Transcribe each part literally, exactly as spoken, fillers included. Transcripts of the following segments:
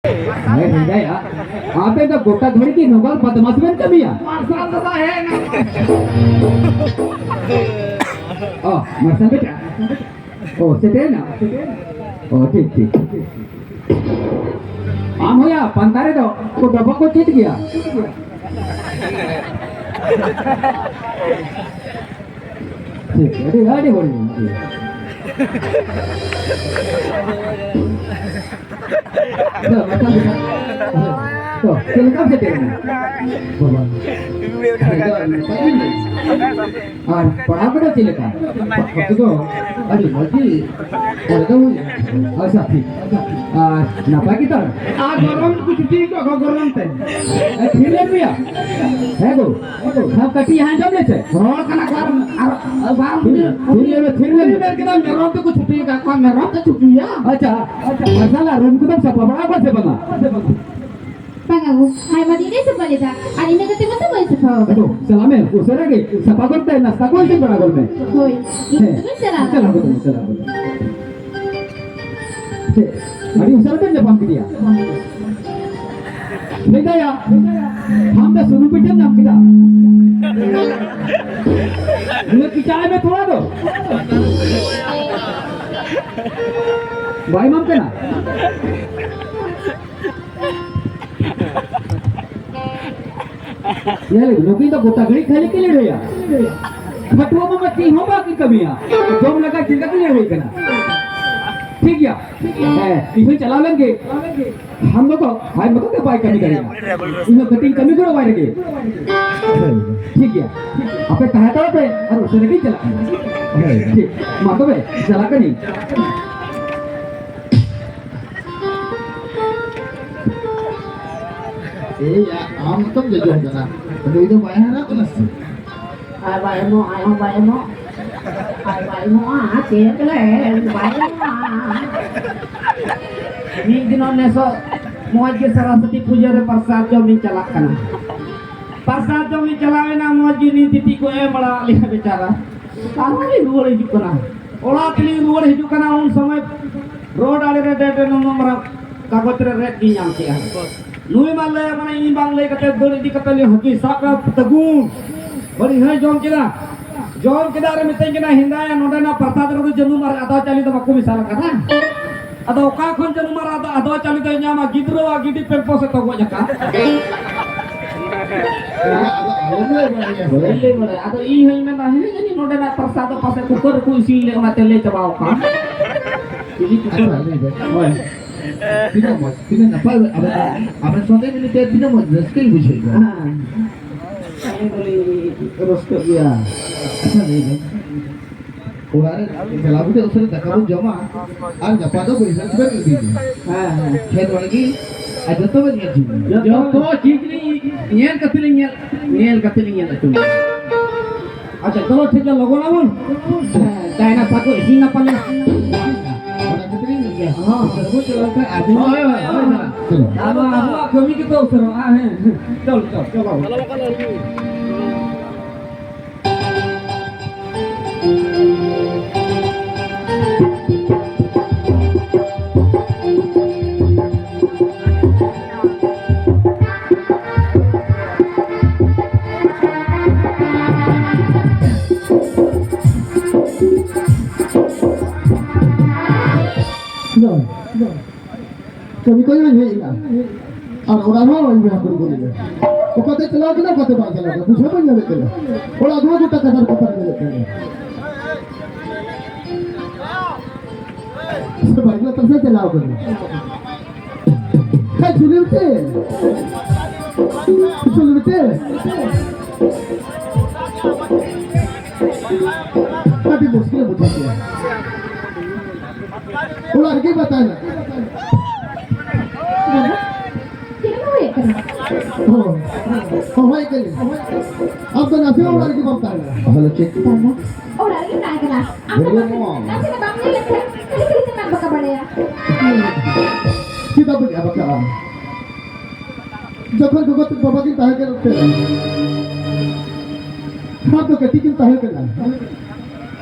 ᱦᱮᱸ, ᱦᱮᱸ, ᱦᱮᱸ᱾ ᱟᱯᱮ ᱫᱚ ᱜᱚᱴᱟ ᱜᱷᱟᱹᱲᱤ ᱜᱮ ᱱᱚᱝᱠᱟ ᱵᱚᱫᱢᱟᱥ ᱵᱮᱱ ᱠᱟᱹᱢᱤᱭᱟ? ᱢᱟᱨᱥᱟᱞ ᱫᱚ ᱥᱟᱦᱮᱵ ᱦᱮᱡ ᱮᱱᱟ᱾ ᱚ, ᱢᱟᱨᱥᱟᱞ ᱵᱮᱴᱟ᱾ ᱚ, ᱥᱮᱴᱮᱨᱮᱱᱟ? ᱚ, ᱴᱷᱤᱠ, ᱴᱷᱤᱠ᱾ ᱟᱢ ᱦᱚᱸᱭᱟ, ᱯᱟᱱᱛᱟ ᱨᱮᱫᱚ ᱠᱚ ᱰᱚᱵᱚᱜ ᱠᱚ ᱪᱮᱫ ᱜᱮᱭᱟ? ᱴᱷᱤᱠ, ᱟᱹᱰᱤ, ᱟᱹᱰᱤ ᱵᱟᱹᱲᱤᱡ᱾ ᱛᱚ, ᱢᱟᱨᱥᱟᱞ ᱵᱮᱴᱟ᱾ ᱛᱚ, ᱪᱮᱫ ᱞᱮᱠᱟᱢ ᱥᱮᱴᱮᱨ ᱮᱱᱟ? ᱵᱟᱵᱟ᱾ ᱟᱨ ᱯᱟᱲᱦᱟᱣ ᱠᱚᱫᱚ ᱪᱮᱫ ᱞᱮᱠᱟ? ᱯᱟᱲᱦᱟᱣ ᱠᱚᱫᱚ ᱟᱹᱰᱤ ᱢᱚᱡᱽ ᱜᱮ᱾ ᱯᱚᱨᱮ ᱫᱚ ᱦᱩᱭ᱾ ᱟᱪᱪᱷᱟ, ᱴᱷᱤᱠ᱾ ᱟᱨ ᱱᱟᱯᱟᱭ ᱜᱮᱛᱚ? ᱟᱨ ᱜᱚᱨᱚᱢ ᱠᱚ ᱪᱷᱩᱴᱤ ᱠᱚ ᱜᱚᱨᱚᱢ ᱛᱮ᱾ ᱮ, ᱛᱷᱤᱨ ᱞᱮᱱ ᱜᱮᱭᱟ? ᱦᱮᱸ ᱜᱳ᱾ ᱦᱮᱸ ᱜᱳ᱾ ᱦᱮᱸ, ᱠᱟᱹᱴᱤᱡ ᱦᱟᱸᱡᱚᱢ ᱞᱮ ᱥᱮ᱾ ᱦᱚᱲ ᱠᱟᱱᱟ ᱠᱚ ᱟᱨ, ᱟᱨ ᱵᱟᱝ ᱛᱷᱤᱨ ᱞᱮᱱ ᱢᱮ, ᱛᱷᱤᱨ ᱞᱮᱱ ᱢᱮ᱾ ᱢᱮᱨᱚᱢ ᱛᱮᱠᱚ ᱪᱷᱩᱴᱤ ᱟᱠᱟᱫ ᱠᱚᱣᱟ, ᱢᱮᱨᱚᱢ ᱛᱮ ᱪᱷᱩᱴᱤᱭᱟ᱾ ᱟᱪᱪᱷᱟ, ᱟᱪᱪᱷᱟ, ᱢᱟᱨᱥᱟᱞᱟ, ᱨᱩᱢ ᱠᱚᱫᱚᱢ ᱥᱟᱯᱷᱟ ᱵᱟᱲᱟ ᱟᱠᱟᱫᱟ ᱥᱮ ᱵᱟᱝᱟ? ᱵᱟᱝᱟ ᱜᱳ, ᱟᱭᱢᱟ ᱫᱤᱱ ᱨᱮ ᱥᱟᱯᱷᱟ ᱞᱮᱫᱟ, ᱟᱨ ᱤᱱᱟᱹ ᱠᱟᱛᱮ ᱢᱟᱛᱚ ᱵᱟᱹᱧ ᱥᱟᱯᱷᱟ ᱟᱠᱟᱫᱟ᱾ ᱟᱫᱚ, ᱪᱟᱞᱟᱜ ᱢᱮ, ᱩᱥᱟᱹᱨᱟ ᱜᱮ ᱥᱟᱯᱷᱟ ᱜᱚᱫ ᱛᱮ, ᱱᱟᱥᱛᱟ ᱠᱚ ᱤᱥᱤᱱ ᱵᱟᱲᱟ ᱜᱚᱫ ᱢᱮ᱾ ᱦᱳᱭ, ᱤᱧ ᱦᱮᱸ᱾ ᱫᱚ ᱵᱟᱹᱧ ᱪᱟᱞᱟᱜᱼᱟ᱾ ᱪᱟᱞᱟᱜ ᱜᱚᱫ ᱢᱮ, ᱪᱟᱞᱟᱜ ᱜᱚᱫ ᱢᱮ᱾ ᱪᱮᱫ? ᱟᱹᱰᱤ ᱩᱥᱟᱹᱨᱟ ᱛᱮᱢ ᱧᱟᱯᱟᱢ ᱠᱮᱫᱮᱭᱟ? ᱢᱮᱛᱟᱭᱟ, ᱟᱢ ᱫᱚ ᱥᱩᱱᱩᱢ ᱯᱤᱴᱷᱟᱹᱢ ᱧᱟᱢ ᱠᱮᱫᱟ? ᱱᱩᱭ ᱠᱮᱪᱟᱜ ᱢᱮ ᱛᱷᱚᱲᱟ ᱫᱚ᱾ ᱵᱟᱭ ᱮᱢᱟᱢ ᱠᱟᱱᱟ? ᱧᱮᱞ, ᱱᱩᱠᱤᱱ ᱫᱚ ᱜᱚᱴᱟ ᱜᱷᱟᱹᱲᱤᱡ ᱠᱷᱟᱹᱞᱤ ᱠᱤᱱ ᱞᱟᱹᱲᱦᱟᱹᱭᱟ᱾ ᱯᱷᱟᱹᱴᱩᱣᱟᱹ ᱢᱟ ᱪᱮᱫ ᱦᱚᱸ ᱵᱟᱹᱠᱤᱱ ᱠᱟᱹᱢᱤᱭᱟ᱾ ᱡᱚᱢ ᱞᱟᱜᱟ ᱪᱮᱫ ᱞᱮᱠᱟ ᱠᱤᱱ ᱞᱟᱹᱲᱦᱟᱹᱭ ᱠᱟᱱᱟ᱾ ᱴᱷᱤᱠ ᱜᱮᱭᱟ᱾ ᱦᱮᱸ, ᱤᱧ ᱦᱚᱸᱧ ᱪᱟᱞᱟᱣ ᱞᱮᱱ ᱜᱮ᱾ ᱟᱢ ᱫᱚ ᱛᱚ, ᱟᱡ ᱢᱚᱛᱚ ᱛᱮ ᱵᱟᱭ ᱠᱟᱹᱢᱤ ᱫᱟᱲᱮᱭᱟᱜᱼᱟ᱾ ᱤᱧ ᱦᱚᱸ ᱠᱟᱹᱴᱤᱡ ᱤᱧ ᱠᱟᱹᱢᱤ ᱜᱚᱲᱚ ᱟᱭ ᱨᱮᱜᱮ᱾ ᱴᱷᱤᱠ ᱜᱮᱭᱟ᱾ ᱟᱯᱮ ᱛᱟᱦᱮᱸ ᱦᱟᱛᱟᱲᱚᱜ ᱯᱮ, ᱟᱨ ᱩᱥᱟᱹᱨᱟ ᱜᱤᱧ ᱪᱟᱞᱟᱜ ᱠᱟᱱᱟ᱾ ᱴᱷᱤᱠ, ᱢᱟ ᱛᱚᱵᱮ, ᱪᱟᱞᱟᱜ ᱠᱟᱹᱱᱟᱹᱧ᱾ ᱮᱭ, ᱟ-, ᱟᱢ ᱦᱚᱸᱛᱚᱢ ᱡᱚᱡᱚᱢ ᱠᱟᱱᱟ᱾ ᱱᱩᱭ ᱫᱚ ᱵᱟᱭ ᱦᱟᱨᱟᱜ ᱠᱟᱱᱟ ᱥᱮ? ᱟᱨ ᱵᱟᱭ ᱮᱢᱚᱜ, ᱟᱡ ᱦᱚᱸ ᱵᱟᱭ ᱮᱢᱚᱜ᱾ ᱟᱨ ᱵᱟᱭ ᱮᱢᱚᱜᱼᱟ, ᱪᱮᱫ ᱞᱮ ᱵᱟᱭ ᱮᱢᱚᱜᱼᱟ᱾ ᱢᱤᱫ ᱫᱤᱱᱚᱜ ᱱᱮᱥᱚᱜ ᱢᱚᱡᱽ ᱜᱮ ᱥᱚᱨᱚᱥᱚᱛᱤ ᱯᱩᱡᱟᱹ ᱨᱮ ᱯᱨᱚᱥᱟᱫ ᱡᱚᱢ ᱤᱧ ᱪᱟᱞᱟᱜ ᱠᱟᱱᱟ᱾ ᱯᱨᱚᱥᱟᱫ ᱡᱚᱢ ᱤᱧ ᱪᱟᱞᱟᱣ ᱮᱱᱟ, ᱢᱚᱡᱽ ᱜᱮ ᱱᱤᱢ ᱛᱤᱛᱤ ᱠᱚ ᱮᱢ ᱵᱟᱲᱟ ᱟᱫ ᱞᱤᱧᱟ ᱵᱮᱪᱟᱨᱟ᱾ ᱟᱨᱦᱚᱸ ᱞᱤᱧ ᱨᱩᱣᱟᱹᱲ ᱦᱤᱡᱩᱜ ᱠᱟᱱᱟ᱾ ᱚᱲᱟᱜ ᱛᱮᱞᱤᱧ ᱨᱩᱣᱟᱹᱲ ᱦᱤᱡᱩᱜ ᱠᱟᱱᱟ, ᱩᱱ ᱥᱚᱢᱚᱭ ᱨᱳᱰ ᱟᱲᱮ ᱨᱮ ᱰᱮ-, ᱰᱮ-, ᱱᱩᱱᱩ ᱢᱟᱨᱟᱝ ᱠᱟᱜᱚᱡᱽ ᱨᱮ ᱨᱮᱫ ᱜᱤᱧ ᱧᱟᱢ ᱠᱮᱜᱼᱟ᱾ ᱱᱩᱭ ᱢᱟ ᱞᱟᱹᱭ ᱢᱟᱱᱮ ᱤᱧ ᱵᱟᱝ ᱞᱟᱹᱭ ᱠᱟᱛᱮ ᱫᱟᱹᱲ ᱤᱫᱤ ᱠᱟᱛᱮ ᱞᱟᱹᱭ ᱦᱟᱹᱠᱩᱭ ᱥᱟᱵ ᱠᱟᱜ ᱛᱟᱹᱜᱩ᱾ ᱵᱟᱹᱲᱤᱡ ᱦᱚᱸᱭ ᱡᱚᱢ ᱠᱮᱫᱟ᱾ ᱡᱚᱢ ᱠᱮᱫᱟ ᱟᱨ ᱢᱤᱛᱟᱹᱧ ᱠᱟᱱᱟ, "ᱦᱮᱸᱫᱟᱭᱟ, ᱱᱚᱰᱮᱱᱟᱜ ᱯᱨᱚᱥᱟᱫ ᱨᱮᱫᱚ ᱡᱟᱹᱱᱩᱢ ᱟᱨ ᱟᱫᱣᱟ ᱪᱟᱣᱞᱮ ᱫᱚ ᱵᱟᱠᱚ ᱢᱮᱥᱟᱞ ᱟᱠᱟᱫᱟ?" ᱟᱫᱚ ᱚᱠᱟ ᱠᱷᱚᱱ ᱡᱟᱹᱱᱩᱢ ᱟᱨ ᱟᱫᱣᱟ, ᱟᱫᱣᱟ ᱪᱟᱣᱞᱮ ᱫᱚᱭ ᱧᱟᱢᱟ? ᱜᱤᱫᱽᱨᱟᱹᱣᱟᱜ ᱜᱤᱰᱤ ᱯᱮᱱ ᱯᱚᱥᱮ ᱛᱚ ᱜᱚᱡ ᱟᱠᱟᱫ᱾ ᱟᱫᱚ ᱟᱞᱚᱢ ᱞᱟᱹᱭ ᱵᱟᱲᱟᱭᱟ᱾ ᱵᱟᱹᱧ ᱞᱟᱹᱭ ᱵᱟᱲᱟᱭᱟ᱾ ᱟᱫᱚ ᱤᱧ ᱦᱚᱸᱧ ᱢᱮᱱᱫᱟ, ᱦᱮᱸ, ᱡᱟᱹᱱᱤᱡ ᱱᱚᱰᱮᱱᱟᱜ ᱯᱨᱚᱥᱟᱫ ᱫᱚ ᱯᱟᱥᱮ ᱠᱩᱠᱟᱨ ᱨᱮᱠᱚ ᱤᱥᱤᱱ ᱞᱮᱫ, ᱚᱱᱟᱛᱮ ᱞᱟᱹᱭ ᱪᱟᱵᱟᱣ ᱟᱠᱟᱱ᱾ ᱪᱤᱞᱤ ᱠᱩᱠᱟᱨ? ᱟᱪᱪᱷᱟ, ᱞᱟᱹᱭ ᱵᱮᱱ᱾ ᱦᱳᱭ᱾ ᱛᱤᱱᱟᱹᱜ ᱢᱚᱡᱽ, ᱛᱤᱱᱟᱹᱜ ᱱᱟᱯᱟᱭ, ᱟᱵᱮᱱ, ᱟᱵᱮᱱ ᱥᱟᱶᱛᱮ ᱢᱤᱞᱤᱛᱮ ᱛᱤᱱᱟᱹᱜ ᱢᱚᱡᱽ ᱨᱟᱹᱥᱠᱟᱹᱧ ᱵᱩᱡᱷᱟᱹᱣ ᱮᱫᱟ᱾ ᱦᱮᱸ᱾ ᱟᱹᱞᱤᱧ ᱫᱚᱞᱤᱧ ᱨᱟᱹᱥᱠᱟᱹᱜ ᱜᱮᱭᱟ᱾ ᱟᱪᱪᱷᱟ, ᱞᱟᱹᱭ ᱵᱮᱱ᱾ ᱚᱲᱟᱜ ᱨᱮ ᱪᱟᱞᱟᱣ ᱠᱟᱛᱮ ᱩᱥᱟᱹᱨᱟ ᱫᱟᱠᱟ ᱵᱚᱱ ᱡᱚᱢᱟ ᱟᱨ ᱜᱟᱯᱟ ᱫᱚ ᱵᱟᱹᱭᱦᱟᱹᱲ ᱥᱮᱫ ᱵᱚᱱ ᱤᱫᱤᱭᱟ᱾ ᱦᱮᱸ, ᱦᱮᱸ᱾ ᱠᱷᱮᱛ ᱵᱟᱲᱜᱮ ᱟᱨ ᱡᱚᱛᱚ ᱵᱚᱱ ᱧᱮᱞ ᱪᱤᱱᱟ᱾ ᱡᱚᱛᱚ ᱪᱤᱡᱽ ᱞᱤᱧ ᱧᱮᱞ ᱠᱟᱛᱮ ᱞᱤᱧ ᱧᱮᱞ, ᱧᱮᱞ ᱠᱟᱛᱮ ᱞᱤᱧ ᱧᱮᱞ ᱦᱚᱪᱚ ᱢᱮᱭᱟ᱾ ᱟᱪᱪᱷᱟ, ᱪᱚᱞᱚ ᱴᱷᱤᱠ ᱜᱮᱭᱟ, ᱞᱚᱜᱚᱱ ᱟᱵᱚᱱ᱾ ᱦᱮᱸ, ᱪᱟᱭᱱᱟ ᱥᱟᱠᱚ ᱤᱥᱤᱱ ᱱᱟ ᱯᱟᱞᱮ᱾ ᱚᱱᱟ ᱠᱷᱟᱹᱛᱤᱨ ᱤᱧ ᱞᱟᱹᱭ ᱜᱮᱭᱟ᱾ ᱦᱚᱸ᱾ ᱩᱥᱟᱹᱨᱟ ᱵᱚᱱ ᱪᱟᱞᱟᱣ ᱠᱷᱟᱱ ᱟᱹᱰᱤ ᱦᱳᱭ, ᱦᱳᱭ, ᱦᱳᱭ, ᱦᱳᱭ᱾ ᱪᱚᱞᱚ᱾ ᱟᱵᱚ, ᱟᱵᱚᱣᱟᱜ ᱠᱟᱹᱢᱤ ᱜᱮᱛᱚ ᱩᱥᱟᱹᱨᱟ, ᱦᱮᱸ, ᱦᱮᱸ᱾ ᱪᱚᱞ, ᱪᱚᱞ, ᱪᱚᱞᱚ᱾ ᱫᱚ, ᱫᱚ᱾ ᱠᱟᱹᱢᱤ ᱠᱚ ᱦᱩᱭ ᱮᱱᱟ᱾ ᱟᱨ ᱚᱲᱟᱜ ᱦᱚᱸ ᱤᱧ ᱵᱚᱭᱦᱟ ᱠᱚ ᱵᱚᱞᱮ ᱮᱱᱟ᱾ ᱚᱠᱟᱛᱮ ᱪᱟᱞᱟᱣ ᱠᱟᱱᱟ, ᱚᱠᱟᱛᱮ ᱵᱟᱝ ᱪᱟᱞᱟᱣ ᱠᱟᱱᱟ, ᱵᱩᱡᱷᱟᱹᱣ ᱵᱟᱹᱧ ᱧᱟᱢᱮᱫ ᱠᱟᱱᱟ᱾ ᱚᱲᱟᱜ ᱫᱩᱣᱟᱹᱨ ᱜᱚᱴᱟ ᱠᱟᱫᱟᱨ ᱠᱚ ᱯᱟᱨᱚᱢ ᱧᱮᱞᱮᱫ ᱠᱟᱱᱟ᱾ ᱥᱮ ᱵᱟᱝ ᱞᱟᱛᱟᱨ ᱥᱮᱫ ᱪᱟᱞᱟᱣ ᱠᱟᱱᱟ᱾ ᱦᱮᱸ, ᱪᱩᱞᱤ ᱵᱤᱴᱤ᱾ ᱪᱩᱞᱤ ᱵᱤᱴᱤ᱾ ᱟᱹᱰᱤ ᱢᱩᱥᱠᱤᱞ ᱵᱩᱡᱷᱟᱹᱣ ᱠᱮᱫᱟ᱾ ᱚᱲᱟᱜ ᱨᱮᱜᱮ ᱵᱟᱭ ᱛᱟᱦᱮᱱᱟ᱾ ᱪᱮᱫ ᱮᱢ ᱦᱚᱦᱚᱭᱮᱫ ᱠᱟᱱᱟ? ᱦᱚᱸ, ᱦᱚᱦᱚᱭᱮᱫ ᱠᱟᱹᱱᱟᱹᱧ᱾ ᱟᱢ ᱫᱚ ᱱᱟᱥᱮ ᱦᱚᱸ ᱚᱲᱟᱜ ᱨᱮᱜᱮ ᱵᱟᱢ ᱛᱟᱦᱮᱱᱟ᱾ ᱦᱮᱞᱳ, ᱪᱮᱫ? ᱵᱟᱝᱟ, ᱚᱲᱟᱜ ᱨᱮᱜᱮᱧ ᱛᱟᱦᱮᱸ ᱠᱟᱱᱟ᱾ ᱟᱢ ᱫᱚ ᱵᱮᱨᱮ ᱱᱟᱥᱮ, ᱢᱚᱱ᱾ ᱱᱟᱥᱮ ᱦᱚᱸ ᱵᱟᱢ ᱧᱮᱞᱮᱫ ᱛᱟᱦᱮᱸ, ᱠᱷᱟᱹᱞᱤ ᱠᱷᱟᱹᱞᱤ ᱪᱮᱫᱟᱜ ᱮᱢ ᱵᱟᱠᱟ ᱵᱟᱲᱟᱭᱟ? ᱪᱮᱫᱟᱜ ᱵᱟᱹᱧ ᱟᱵᱟᱠᱟᱜᱼᱟ? ᱡᱚᱠᱷᱚᱱ ᱜᱚᱜᱚ ᱛᱟᱠᱚ ᱵᱟᱵᱟ ᱠᱤᱱ ᱛᱟᱦᱮᱸ ᱠᱟᱱᱟ ᱚᱠᱛᱮ ᱨᱮ, ᱟᱢ ᱫᱚ ᱠᱟᱹᱴᱤᱡ ᱜᱮᱢ ᱛᱟᱦᱮᱸ ᱠᱟᱱᱟ᱾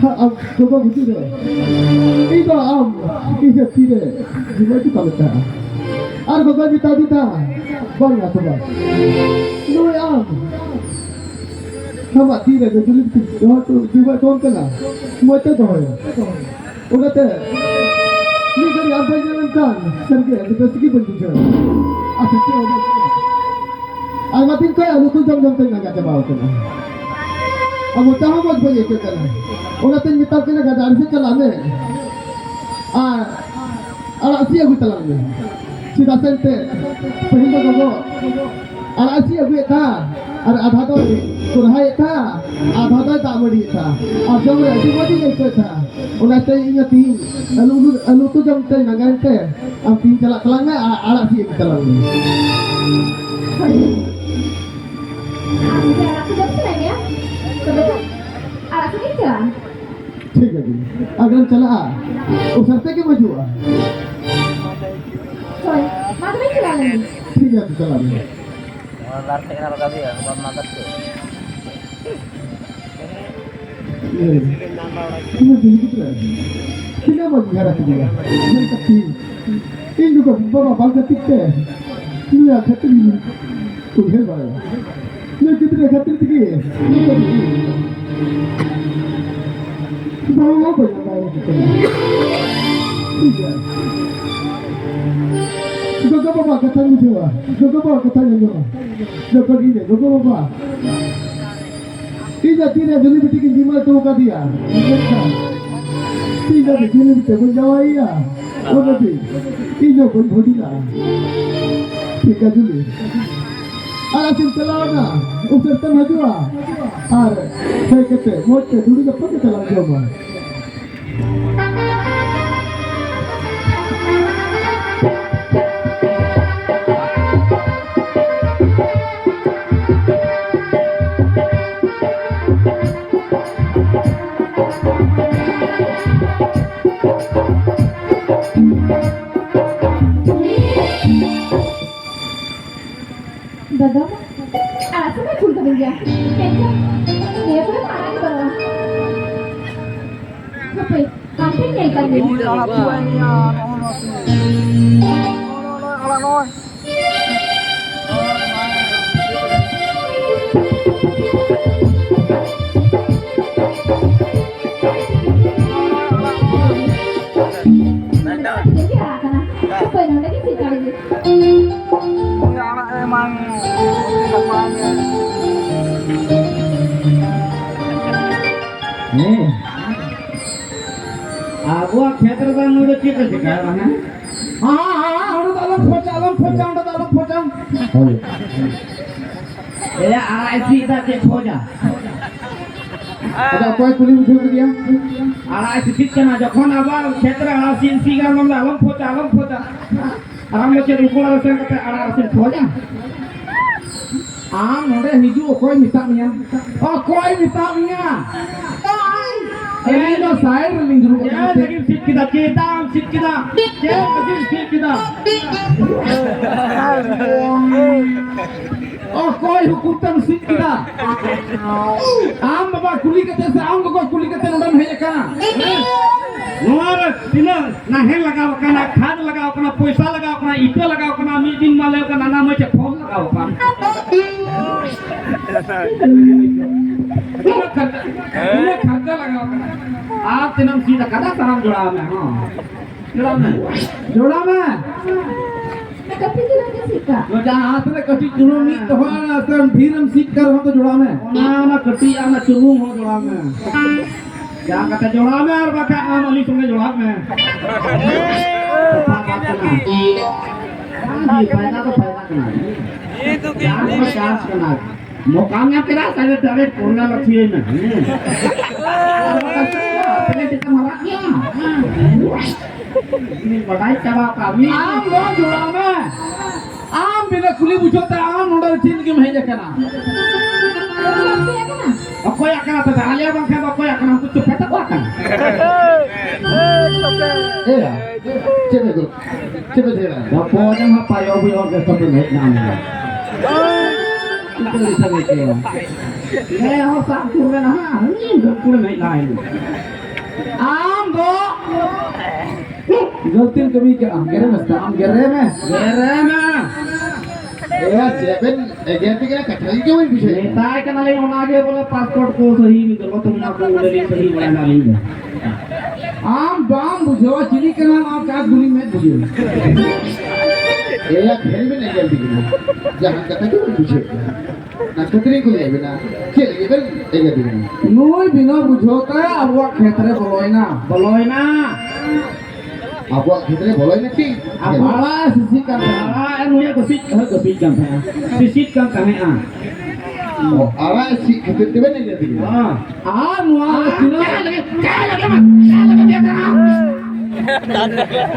ᱦᱟ, ᱟᱢ ᱜᱚᱜᱚ ᱜᱩᱴᱤ ᱨᱮ, ᱤᱧ ᱫᱚ ᱟᱢ ᱤᱧᱟᱹᱜ ᱛᱤ ᱨᱮ ᱡᱤᱣᱤ ᱠᱚ ᱛᱟᱞᱮ ᱛᱟᱦᱮᱸᱜᱼᱟ᱾ ᱜᱚᱜᱚᱭ ᱢᱮᱛᱟ ᱫᱤ ᱛᱟᱦᱮᱸ, ᱵᱟᱝ ᱟᱛᱚ ᱵᱟᱝ᱾ ᱱᱩᱭ ᱟᱢ᱾ ᱟᱢᱟᱜ ᱛᱤ ᱨᱮ ᱡᱩᱞᱤ ᱵᱤᱴᱤ ᱫᱚᱦᱚ ᱦᱚᱴᱚ, ᱡᱩᱵᱟ ᱠᱚᱢ ᱠᱟᱱᱟ᱾ ᱢᱚᱡᱽ ᱛᱮ ᱫᱚᱦᱚᱭᱟ᱾ ᱚᱱᱟᱛᱮ ᱢᱤᱫ ᱜᱷᱟᱹᱲᱤᱡ ᱟᱢ ᱵᱟᱹᱧ ᱧᱮᱞ ᱞᱮᱢ ᱠᱷᱟᱱ ᱥᱟᱹᱨᱤᱜᱮ ᱟᱹᱰᱤ ᱵᱮᱥ ᱜᱮ ᱵᱟᱹᱧ ᱵᱩᱡᱷᱟᱹᱣᱟ᱾ ᱟᱨ ᱥᱚᱛᱭᱚ ᱵᱟᱵᱟ, ᱟᱭᱢᱟ ᱫᱤᱱ ᱠᱷᱚᱱ ᱟᱹᱞᱩ ᱩᱛᱩ ᱡᱚᱢ ᱡᱚᱢ ᱛᱮᱧ ᱞᱟᱸᱜᱟ ᱪᱟᱵᱟᱣ ᱠᱟᱱᱟ᱾ ᱟᱨ ᱢᱚᱪᱟ ᱦᱚᱸ ᱢᱚᱡᱽ ᱵᱟᱹᱧ ᱟᱹᱭᱠᱟᱹᱜ ᱠᱟᱱᱟ᱾ ᱚᱱᱟᱛᱮᱧ ᱢᱮᱛᱟᱢ ᱠᱟᱱᱟ, ᱜᱟᱰᱟ ᱟᱲᱮ ᱥᱮᱫ ᱪᱟᱞᱟᱜ ᱢᱮ᱾ ᱟᱨ ᱟᱲᱟᱜ ᱥᱤᱫ ᱟᱹᱜᱩᱭ ᱛᱟᱞᱟᱝ ᱢᱮ᱾ ᱪᱮᱫᱟᱜ ᱥᱮ ᱮᱱᱛᱮ ᱯᱟᱹᱦᱤᱞ ᱫᱚ ᱜᱚᱜᱚ ᱟᱲᱟᱜ ᱥᱤᱫ ᱟᱹᱜᱩᱭᱮᱫ ᱛᱟᱦᱮᱸ, ᱟᱨ ᱟᱫᱷᱟ ᱫᱚᱭ ᱥᱚᱨᱦᱟᱭᱮᱫ ᱛᱟᱦᱮᱸ, ᱟᱫᱷᱟ ᱫᱚᱭ ᱫᱟᱜ ᱢᱟᱹᱰᱤᱭᱮᱫ ᱛᱟᱦᱮᱸ, ᱟᱨ ᱡᱚᱢ ᱨᱮ ᱟᱹᱰᱤ ᱢᱚᱡᱽ ᱤᱧ ᱟᱹᱭᱠᱟᱹᱣᱮᱫ ᱛᱟᱦᱮᱸ᱾ ᱚᱱᱟᱛᱮ ᱤᱧ ᱦᱚᱸ ᱛᱤᱦᱤᱧ ᱟᱹᱞᱩ, ᱟᱹᱞᱩ, ᱟᱹᱞᱩ ᱩᱛᱩ ᱡᱚᱢ ᱛᱮ ᱞᱟᱸᱜᱟᱭᱮᱱ ᱛᱮ ᱟᱢ ᱛᱤᱦᱤᱧ ᱪᱟᱞᱟᱜ ᱛᱟᱞᱟᱝ ᱢᱮ, ᱟᱨ ᱟᱲᱟᱜ ᱥᱤᱫ ᱟᱹᱜᱩᱭ ᱛᱟᱞᱟᱝ ᱢᱮ᱾ ᱦᱳᱭ᱾ ᱟᱢ ᱡᱩᱫᱤ ᱟᱲᱟᱜ ᱩᱛᱩ ᱡᱚᱢ ᱥᱟᱱᱟᱭᱮᱫ ᱢᱮᱭᱟ, ᱛᱚᱵᱮ ᱫᱚ ᱟᱲᱟᱜ ᱥᱤᱫ ᱤᱧ ᱪᱟᱞᱟᱜᱼᱟ᱾ ᱴᱷᱤᱠ ᱟᱪᱷᱮ, ᱟᱜᱟᱨᱮᱢ ᱪᱟᱞᱟᱜᱼᱟ, ᱩᱥᱟᱹᱨᱟ ᱛᱮᱜᱮᱢ ᱦᱤᱡᱩᱜᱼᱟ᱾ ᱦᱳᱭ, ᱢᱟ ᱛᱚᱵᱮ ᱪᱟᱞᱟᱜ ᱞᱮᱱ ᱜᱮ᱾ ᱴᱷᱤᱠ ᱟᱪᱷᱮ, ᱪᱟᱞᱟᱜ ᱢᱮ᱾ ᱚᱱᱟ ᱵᱟᱨ ᱴᱷᱮᱡ ᱦᱟᱸᱜ ᱞᱟᱜᱟᱣ ᱦᱩᱭᱩᱜᱼᱟ, ᱵᱟᱢ ᱢᱟ ᱠᱟᱛᱮ᱾ ᱤᱭᱟᱹ, ᱤᱧ ᱫᱚ ᱡᱤᱞ ᱯᱤᱴᱷᱟᱹ᱾ ᱛᱤᱱᱟᱹᱜ ᱢᱚᱡᱽ ᱜᱷᱟᱨᱟ ᱠᱮᱫᱮᱭᱟ᱾ ᱧᱮᱞ ᱠᱟᱛᱮ ᱤᱧ ᱫᱚ ᱵᱟᱵᱟ ᱵᱟᱝ ᱠᱷᱟᱹᱛᱤᱨ ᱛᱮ ᱱᱩᱭᱟᱜ ᱠᱷᱟᱹᱛᱤᱨ ᱤᱧ ᱩᱭᱦᱟᱹᱨ ᱵᱟᱲᱟᱭᱟ᱾ ᱱᱩᱭ ᱜᱤᱫᱽᱨᱟᱹ ᱠᱷᱟᱹᱛᱤᱨ ᱛᱮᱜᱮ ᱱᱤᱛᱚᱜ ᱵᱟᱹᱦᱩ ᱦᱚᱸ ᱵᱟᱹᱧ ᱦᱟᱛᱟᱣ ᱟᱠᱚ ᱠᱟᱱᱟ᱾ ᱴᱷᱤᱠ ᱜᱮᱭᱟ᱾ ᱜᱚᱜᱚ ᱵᱟᱵᱟ ᱠᱟᱛᱷᱟᱧ ᱵᱩᱡᱷᱟᱹᱣᱟ, ᱜᱚᱜᱚ ᱵᱟᱵᱟ ᱠᱟᱛᱷᱟᱧ ᱟᱸᱡᱚᱢᱟ᱾ ᱡᱚᱛᱚ ᱜᱮ ᱜᱚᱜᱚ ᱵᱟᱵᱟ ᱤᱧ ᱫᱚ ᱛᱤᱨᱮ ᱡᱩᱞᱤ ᱵᱤᱴᱤ ᱠᱤᱱ ᱡᱤᱢᱟᱹ ᱦᱚᱴᱚ ᱟᱠᱟᱫᱮᱭᱟ, ᱢᱮᱱᱠᱷᱟᱱ ᱤᱧ ᱫᱚ ᱡᱩᱞᱤ ᱵᱤᱴᱤ ᱵᱟᱹᱧ ᱡᱟᱶᱟᱭᱮᱭᱟ, ᱚᱱᱟᱛᱮ ᱤᱧ ᱫᱚ ᱵᱟᱹᱧ ᱵᱷᱩᱰᱤᱜᱼᱟ᱾ ᱴᱷᱤᱠ ᱜᱮᱭᱟ ᱡᱩᱞᱤ, ᱟᱨ ᱟᱥᱮᱢ ᱪᱟᱞᱟᱣᱱᱟ, ᱩᱥᱟᱹᱨᱛᱮᱢ ᱦᱤᱡᱩᱜᱼᱟ, ᱟᱨ ᱦᱮᱡ ᱠᱟᱛᱮ ᱢᱚᱡᱽ ᱛᱮ ᱫᱩᱲᱩᱵ ᱠᱟᱛᱮ ᱜᱮ ᱪᱟᱞᱟᱜ ᱡᱚᱢᱟ᱾ ᱫᱟᱫᱟ, ᱟᱲᱟᱜ ᱥᱟᱠᱟᱢ ᱠᱩᱞ ᱠᱟᱹᱫᱤᱧ ᱜᱮᱭᱟ, ᱢᱮᱱᱠᱷᱟᱱ ᱱᱤᱭᱟᱹ ᱠᱚᱨᱮ ᱢᱟ ᱟᱲᱟᱜ ᱜᱮ ᱵᱟᱹᱱᱩᱜᱼᱟ᱾ ᱦᱟᱯᱮ, ᱟᱢ ᱴᱷᱮᱱ ᱧᱮᱞ ᱠᱟᱜ ᱜᱮ᱾ ᱚᱠᱚᱭ ᱱᱚᱰᱮ ᱜᱮ ᱪᱮᱫ ᱠᱟᱱᱟ? ᱟᱲᱟᱜ ᱮᱢᱟᱱ ᱜᱟᱯᱟ ᱜᱮ᱾ ᱦᱮᱸ᱾ ᱟᱵᱚᱣᱟᱜ ᱠᱷᱮᱛ ᱨᱮᱫᱚ ᱱᱩᱭ ᱫᱚ ᱪᱮᱫ ᱮ ᱪᱤᱠᱟᱹᱭᱟ, ᱦᱮᱸ? ᱦᱮᱸ, ᱦᱮᱸ, ᱦᱮᱸ, ᱚᱸᱰᱮ ᱫᱚ ᱟᱞᱚᱢ ᱯᱷᱚᱪᱟ, ᱟᱞᱚᱢ ᱯᱷᱚᱪᱟ, ᱚᱸᱰᱮ ᱫᱚ ᱟᱞᱚᱢ ᱯᱷᱚᱪᱟ᱾ ᱦᱳᱭ᱾ ᱮᱭᱟ, ᱟᱲᱟᱜ ᱮ ᱥᱤᱫ ᱫᱟ, ᱪᱮᱫ ᱯᱷᱚᱪᱟ? ᱟᱫᱚ ᱚᱠᱚᱭ ᱠᱩᱞᱤ ᱵᱩᱡᱷᱟᱹᱣ ᱠᱮᱫᱮᱭᱟ? ᱟᱲᱟᱜ ᱮ ᱥᱤᱫ ᱠᱟᱱᱟ, ᱡᱚᱠᱷᱚᱱ ᱟᱵᱟᱨ ᱠᱷᱮᱛ ᱨᱮ ᱟᱲᱟᱜ ᱥᱤᱫ, ᱥᱤᱫ ᱜᱟᱱ ᱵᱟᱝ ᱫᱚ ᱟᱞᱚᱢ ᱯᱷᱚᱪᱟ, ᱟᱞᱚᱢ ᱯᱷᱚᱪᱟ᱾ ᱟᱨ ᱟᱢ ᱫᱚ ᱪᱮᱫ ᱩᱱᱠᱩ ᱚᱲᱟᱜ ᱨᱮ ᱥᱮᱱ ᱠᱟᱛᱮ ᱟᱲᱟᱜ ᱨᱟᱥᱮᱢ ᱠᱷᱚᱡᱟ? ᱟᱢ ᱱᱚᱰᱮ ᱦᱤᱡᱩᱜ ᱚᱠᱚᱭ ᱢᱮᱛᱟᱜ ᱢᱮᱭᱟ? ᱚᱠᱚᱭ ᱢᱮᱛᱟᱜ ᱢᱮᱭᱟ? ᱤᱧ ᱫᱚ side ᱨᱮᱞᱤᱧ ᱫᱩᱲᱩᱵ ᱟᱠᱟᱱᱟ᱾ ᱪᱮᱫ ᱞᱟᱹᱜᱤᱫ ᱥᱤᱫ ᱠᱮᱫᱟ? ᱪᱮᱫᱟᱜ ᱮᱢ ᱥᱤᱫ ᱠᱮᱫᱟ? ᱪᱮᱫ ᱞᱟᱹᱜᱤᱫ ᱥᱤᱫ ᱠᱮᱫᱟ? ᱚᱠᱚᱭ ᱦᱩᱠᱩᱢ ᱛᱮᱢ ᱥᱤᱫ ᱠᱮᱫᱟ? ᱟᱢ ᱵᱟᱵᱟ ᱠᱩᱞᱤ ᱠᱟᱛᱮ ᱥᱮ ᱟᱢ ᱜᱚᱜᱚ ᱠᱩᱞᱤ ᱠᱟᱛᱮ ᱱᱚᱰᱮᱢ ᱦᱮᱡ ᱟᱠᱟᱱᱟ? ᱱᱚᱣᱟ ᱨᱮ ᱛᱤᱱᱟᱹᱜ ᱱᱟᱦᱮᱞ ᱞᱟᱜᱟᱣ ᱟᱠᱟᱱᱟ, ᱠᱷᱟᱫ ᱞᱟᱜᱟᱣ ᱟᱠᱟᱱᱟ, ᱯᱚᱭᱥᱟ ᱞᱟᱜᱟᱣ ᱟᱠᱟᱱᱟ, ᱤᱛᱟᱹ ᱞᱟᱜᱟᱣ ᱟᱠᱟᱱᱟ, ᱢᱤᱫ ᱫᱤᱱ ᱢᱟ ᱞᱟᱹᱭ ᱟᱠᱟᱱᱟ, ᱱᱟᱱᱟ ᱢᱟᱹᱭ ᱪᱮᱫ ᱯᱷᱚᱞ ᱞᱟᱜᱟᱣ ᱟᱠᱟᱱ᱾ ᱛᱤᱱᱟᱹᱜ ᱠᱷᱟᱨᱪᱟ, ᱛᱤᱱᱟᱹᱜ ᱠᱷᱟᱨᱪᱟ ᱞᱟᱜᱟᱣ ᱟᱠᱟᱱᱟ? ᱟᱨ ᱛᱤᱱᱟᱹᱜ ᱮᱢ ᱪᱮᱫ ᱟᱠᱟᱫᱟ, ᱥᱟᱱᱟᱢ ᱡᱚᱲᱟᱣ ᱢᱮ, ᱦᱚᱸ᱾ ᱡᱚᱲᱟᱣ ᱢᱮ᱾ ᱡᱚᱲᱟᱣ ᱢᱮ᱾ ᱠᱟᱹᱴᱤᱡ ᱪᱩᱞᱩᱝ ᱜᱮ ᱪᱮᱫ ᱠᱟ? ᱡᱟᱦᱟᱸ ᱛᱤᱱᱟᱹᱜ ᱠᱟᱹᱴᱤᱡ ᱪᱩᱞᱩᱝ ᱢᱤᱫ ᱫᱚᱦᱚ ᱟᱨ ᱰᱷᱮᱨ ᱮᱢ ᱪᱮᱫ ᱠᱟᱜ ᱨᱮᱦᱚᱸ ᱛᱚ ᱡᱚᱲᱟᱣ ᱢᱮ᱾ ᱚᱱᱟ, ᱚᱱᱟ ᱠᱟᱹᱴᱤᱡ ᱟᱜ ᱚᱱᱟ ᱪᱩᱞᱩᱝ ᱦᱚᱸ ᱡᱚᱲᱟᱣ ᱢᱮ᱾ ᱡᱟᱦᱟᱸ ᱠᱟᱛᱮ ᱡᱚᱲᱟᱣ ᱢᱮ, ᱟᱨ ᱵᱟᱠᱷᱟᱡ ᱟᱢ ᱟᱹᱞᱤᱧ ᱥᱚᱸᱜᱮ ᱡᱚᱲᱟᱣ ᱢᱮ᱾ ᱯᱷᱟᱭᱫᱟ ᱫᱚ ᱯᱷᱟᱭᱫᱟ ᱠᱟᱱᱟ᱾ ᱡᱟᱦᱟᱸ ᱠᱚ chance ᱠᱟᱱᱟ᱾ ᱢᱚᱠᱟᱢ ᱧᱟᱢ ᱠᱮᱫᱟ, ᱥᱟᱲᱮ ᱛᱟᱨᱮ ᱠᱚᱨᱱᱟ ᱞᱟᱹᱠᱷᱤᱭᱟᱹᱭ ᱢᱮ᱾ ᱦᱮᱸ᱾ ᱟᱯᱮ ᱴᱷᱮᱱ ᱢᱟᱨᱟᱜ ᱜᱮᱭᱟ᱾ ᱦᱮᱸ᱾ ᱵᱟᱰᱟᱭ ᱪᱟᱵᱟ ᱠᱟᱜ ᱢᱮ᱾ ᱟᱢ ᱫᱚ ᱡᱚᱲᱟᱣ ᱢᱮ᱾ ᱟᱢ ᱵᱤᱱᱟᱹ ᱠᱩᱞᱤ ᱵᱩᱡᱷᱟᱹᱣ ᱛᱮ ᱟᱢ ᱱᱚᱰᱮ ᱪᱮᱫ ᱞᱟᱹᱜᱤᱫ ᱮᱢ ᱦᱮᱡ ᱟᱠᱟᱱᱟ? ᱚᱠᱚᱭᱟᱜ ᱠᱟᱱᱟ ᱛᱚᱵᱮ? ᱟᱞᱮᱭᱟᱜ ᱵᱟᱝᱠᱷᱟᱱ ᱫᱚ ᱚᱠᱚᱭᱟᱜ ᱠᱟᱱᱟ? ᱩᱱᱠᱩ ᱪᱩᱯᱮ ᱛᱟᱠᱚᱣᱟᱜ ᱠᱟᱱᱟ᱾ ᱮᱭᱟ, ᱪᱮᱫ ᱯᱮ ᱪᱤᱠᱟᱹᱭᱟ? ᱜᱟᱯᱟ ᱡᱟᱦᱟᱸ ᱯᱟᱭᱚ ᱵᱩᱭ orchestra ᱯᱮ ᱦᱮᱡ ᱮᱱᱟ᱾ ᱪᱤᱠᱟᱹ ᱞᱮᱠᱟ ᱯᱮ ᱪᱤᱠᱟᱹᱭᱟ? ᱦᱮᱸ, ᱦᱚᱲ ᱥᱟᱵ ᱥᱩᱨ ᱨᱮ ᱱᱟᱦᱟᱜ, ᱦᱩᱸ, ᱜᱟᱹᱠᱷᱩᱲ ᱮᱢ ᱦᱮᱡ ᱞᱟᱦᱟᱭᱮᱱᱟ᱾ ᱟᱢ ᱫᱚ ᱜᱟᱹᱞᱛᱤᱢ ᱠᱟᱹᱢᱤ ᱠᱟᱜᱼᱟ, ᱜᱮᱨᱮ ᱢᱮ ᱥᱮ ᱟᱢ ᱜᱮᱨᱮ ᱢᱮ᱾ ᱜᱮᱨᱮ ᱢᱮ᱾ ᱮᱜᱮᱨ ᱛᱮᱜᱮ ᱠᱟᱛᱷᱟ ᱜᱮ ᱵᱟᱹᱧ ᱵᱩᱡᱷᱟᱹᱣ᱾ ᱢᱮᱛᱟᱭ ᱠᱟᱱᱟᱞᱤᱧ ᱚᱱᱟᱜᱮ ᱵᱚᱞᱮ ᱯᱟᱥᱯᱳᱨᱴ ᱠᱚ ᱥᱟᱹᱦᱤ ᱜᱚᱞᱚᱛ ᱢᱮᱱᱟᱜ ᱠᱚ ᱚᱸᱰᱮᱞᱤᱧ ᱥᱟᱹᱦᱤ ᱵᱟᱲᱟᱭ ᱱᱟᱞᱤᱧ ᱫᱚ᱾ ᱟᱢ ᱵᱟᱢ ᱵᱩᱡᱷᱟᱹᱣᱟ, ᱪᱤᱞᱤ ᱠᱟᱱᱟᱢ ᱟᱢ? ᱠᱟᱸᱛ ᱜᱩᱞᱤ ᱢᱮᱫ ᱵᱩᱡᱷᱟᱹᱣ᱾ ᱮᱭᱟ, ᱯᱷᱮᱨ ᱵᱮᱱ ᱮᱜᱮᱨ ᱫᱤᱧᱟ᱾ ᱡᱟᱦᱟᱸ ᱠᱟᱛᱷᱟ ᱜᱮ ᱵᱟᱹᱧ ᱵᱩᱡᱷᱟᱹᱣ ᱠᱟᱱᱟ᱾ ᱚᱱᱟ ᱠᱷᱟᱹᱛᱤᱨ ᱤᱧ ᱠᱩᱞᱤᱭᱮᱫ ᱵᱮᱱᱟ, ᱪᱮᱫ ᱞᱟᱹᱜᱤᱫ ᱵᱮᱱ ᱮᱜᱮᱨ ᱫᱤᱧᱟ? ᱱᱩᱭ ᱵᱤᱱᱟᱹ ᱵᱩᱡᱷᱟᱹᱣ ᱛᱮ ᱟᱵᱚᱣᱟᱜ ᱠᱷᱮᱛ ᱨᱮ ᱵᱚᱞᱚᱭᱮᱱᱟ᱾ ᱵᱚᱞᱚᱭᱮᱱᱟ᱾ ᱟᱵᱚᱣᱟᱜ ᱠᱷᱮᱛ ᱨᱮ ᱵᱚᱞᱚᱭᱮᱱᱟ ᱪᱮᱫ? ᱟᱵᱚ ᱟᱲᱟᱜ ᱮ ᱥᱤᱥᱤ ᱠᱟᱱ ᱛᱟᱦᱮᱸᱱᱟ᱾ ᱟᱲᱟᱜ ᱮ ᱱᱩᱭᱮ ᱜᱟᱹᱥᱤᱡ, ᱦᱮᱸ, ᱜᱟᱹᱥᱤᱡ ᱠᱟᱱ ᱛᱟᱦᱮᱸᱱᱟ᱾ ᱥᱤᱥᱤᱫ ᱠᱟᱱ ᱛᱟᱦᱮᱸᱱᱟ᱾ ᱚ, ᱟᱲᱟᱜ ᱮ ᱥᱤᱫ ᱠᱷᱟᱹᱛᱤᱨ ᱛᱮᱵᱮᱱ ᱮᱜᱮᱨ ᱫᱤᱧᱟ? ᱦᱮᱸ᱾ ᱟᱨ ᱱᱚᱣᱟ ᱨᱮ ᱛᱤᱱᱟᱹᱜ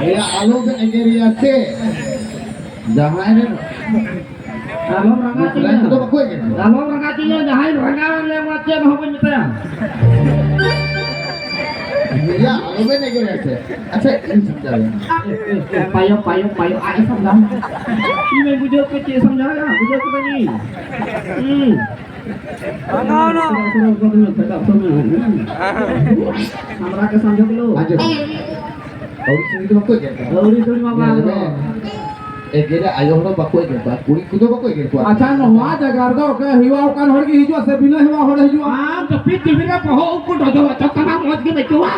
ᱮᱭᱟ, ᱟᱞᱚ ᱵᱮᱱ ᱮᱜᱮᱨᱮᱭᱟ ᱥᱮ᱾ ᱡᱟᱦᱟᱸᱭ ᱨᱮᱱ ᱟᱞᱚᱢ ᱨᱟᱸᱜᱟᱣ ᱦᱚᱪᱚᱧᱟ᱾ ᱩᱱᱠᱩ ᱫᱚ ᱵᱟᱠᱚ ᱮᱜᱮᱨ ᱠᱚᱣᱟ᱾ ᱟᱞᱚᱢ ᱨᱟᱸᱜᱟᱣ ᱦᱚᱪᱚᱧᱟ, ᱡᱟᱦᱟᱸᱭ ᱨᱟᱸᱜᱟᱣ ᱮᱱ ᱞᱮ ᱢᱟ ᱪᱮᱫ ᱦᱚᱸ ᱵᱟᱹᱧ ᱢᱮᱛᱟᱭᱟ᱾ ᱮᱭᱟ, ᱟᱞᱚ ᱵᱮᱱ ᱮᱜᱮᱨᱮᱭᱟ ᱥᱮ᱾ ᱟᱪᱪᱷᱟ, ᱤᱧ ᱥᱟᱢᱡᱷᱟᱣᱮᱭᱟ᱾ ᱮ, ᱮ, ᱮ, ᱯᱟᱭᱚ, ᱯᱟᱭᱚ, ᱯᱟᱭᱚ, ᱟᱡ ᱮ ᱥᱟᱢᱡᱷᱟᱣ᱾ ᱤᱧ ᱢᱟᱧ ᱵᱩᱡᱷᱟᱹᱣ ᱠᱮᱫ, ᱪᱮᱫ ᱥᱟᱢᱡᱷᱟᱣᱮᱭᱟ? ᱵᱩᱡᱷᱟᱹᱣ ᱠᱮᱫᱟᱧ᱾ ᱦᱩᱸ᱾ ᱟᱢᱨᱟ ᱠᱮ ᱥᱟᱢᱡᱷᱚ ᱠᱮᱞᱳ᱾ ᱟᱸᱡᱚᱢ᱾ ᱟᱹᱣᱨᱤ ᱥᱩᱨ ᱨᱮᱫᱚ ᱵᱟᱠᱚ ᱮᱜᱮᱨ ᱠᱚᱣᱟ᱾ ᱟᱹᱣᱨᱤ ᱥᱩᱨ ᱢᱟ ᱵᱟᱝ᱾ ᱧᱮᱞ ᱢᱮ᱾ ᱮᱜᱮᱨᱟ ᱟᱭᱳ ᱦᱚᱲ ᱵᱟᱠᱚ ᱮᱜᱮᱨ ᱠᱚᱣᱟ, ᱠᱩᱲᱤ ᱠᱚᱫᱚ ᱵᱟᱠᱚ ᱮᱜᱮᱨ ᱠᱚᱣᱟ᱾ ᱟᱪᱪᱷᱟ, ᱱᱚᱣᱟ ᱡᱟᱭᱜᱟ ᱨᱮᱫᱚ ᱚᱠᱚᱭ ᱦᱮᱣᱟ ᱟᱠᱟᱱ ᱦᱚᱲ ᱜᱮ ᱦᱤᱡᱩᱜᱼᱟ ᱥᱮ ᱵᱤᱱᱟᱹ ᱦᱮᱣᱟ ᱦᱚᱲ ᱦᱤᱡᱩᱜᱼᱟ? ᱟᱢ ᱡᱟᱹᱯᱤᱫ ᱡᱟᱹᱯᱤᱫ ᱨᱮ ᱵᱚᱦᱚᱜ ᱩᱵ ᱠᱚ ᱰᱚᱡᱚ ᱦᱚᱪᱚ ᱠᱟᱱᱟ, ᱢᱚᱡᱽ ᱜᱮᱢ ᱟᱹᱭᱠᱟᱹᱣᱟ?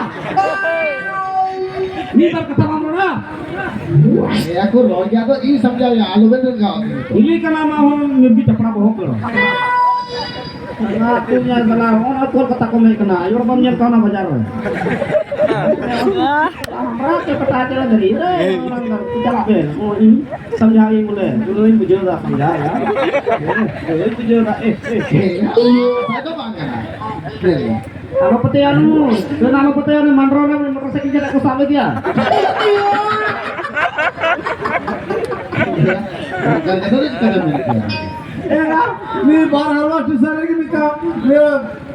ᱢᱤᱫ ᱵᱟᱨ ᱠᱟᱛᱷᱟ ᱵᱟᱢ ᱨᱚᱲᱟ? ᱮᱭᱟ ᱠᱚ ᱨᱚᱲ ᱜᱮᱭᱟ, ᱟᱫᱚ ᱤᱧ ᱥᱟᱢᱡᱷᱟᱣ ᱮᱭᱟ, ᱟᱞᱚ ᱵᱮᱱ ᱨᱟᱸᱜᱟᱣ ᱟᱹᱧᱟ᱾ ᱠᱩᱞᱤ ᱠᱟᱱᱟ ᱢᱟ ᱦᱚᱸ ᱢᱤᱨᱜᱤ ᱪᱟᱯᱲᱟ ᱵᱚᱦᱚᱜ ᱠᱚ᱾ ᱚᱱᱟ ᱟᱹᱛᱩ ᱧᱮᱞ ᱠᱟᱱᱟ, ᱚᱱᱟ ᱠᱳᱞᱠᱟᱛᱟ ᱠᱚ ᱢᱮᱱ ᱠᱟᱱᱟ, ᱟᱭᱳ ᱵᱟᱢ ᱧᱮᱞ ᱠᱟᱣᱱᱟ ᱵᱟᱡᱟᱨ ᱨᱮ᱾ ᱦᱟᱢᱨᱟ ᱪᱮ ᱯᱟᱴᱟ ᱪᱮ ᱫᱟᱨᱤ ᱨᱮ, ᱪᱟᱞᱟᱜ ᱯᱮ᱾ ᱚ, ᱤᱧ ᱥᱟᱢᱡᱷᱟᱣ ᱤᱧ ᱵᱚᱞᱮ, ᱫᱩᱞᱟᱹᱲ ᱤᱧ ᱵᱩᱡᱷᱟᱹᱣ ᱫᱟ, ᱥᱟᱢᱡᱷᱟᱣ ᱭᱟ᱾ ᱵᱩᱡᱷᱟᱹᱣ ᱫᱟ, ᱮ, ᱮ, ᱮ᱾ ᱟᱫᱚ ᱵᱟᱝ ᱠᱟᱱᱟ᱾ ᱟᱞᱚ ᱯᱟᱹᱛᱭᱟᱹᱣ ᱱᱩ, ᱫᱟᱹᱱ ᱟᱞᱚ ᱯᱟᱹᱛᱭᱟᱹᱣ ᱱᱩ, ᱢᱟᱱᱰᱨᱚ ᱨᱮ ᱢᱚᱴᱚᱨ ᱥᱟᱭᱠᱮᱞ ᱪᱟᱞᱟᱜ ᱠᱚ ᱥᱟᱵ ᱞᱮᱫᱮᱭᱟ᱾ ᱚᱱᱠᱟᱱ ᱠᱟᱛᱷᱟ ᱫᱚ ᱪᱤᱠᱟᱹ ᱛᱮᱢ ᱢᱮᱱ ᱠᱮᱭᱟ? ᱮᱨᱟ, ᱢᱤᱫ ᱵᱟᱨ ᱦᱟᱞᱣᱟ ᱴᱤᱥᱟᱨ ᱨᱮᱜᱮ ᱢᱤᱫᱴᱟᱝ, ᱤᱭᱟᱹ,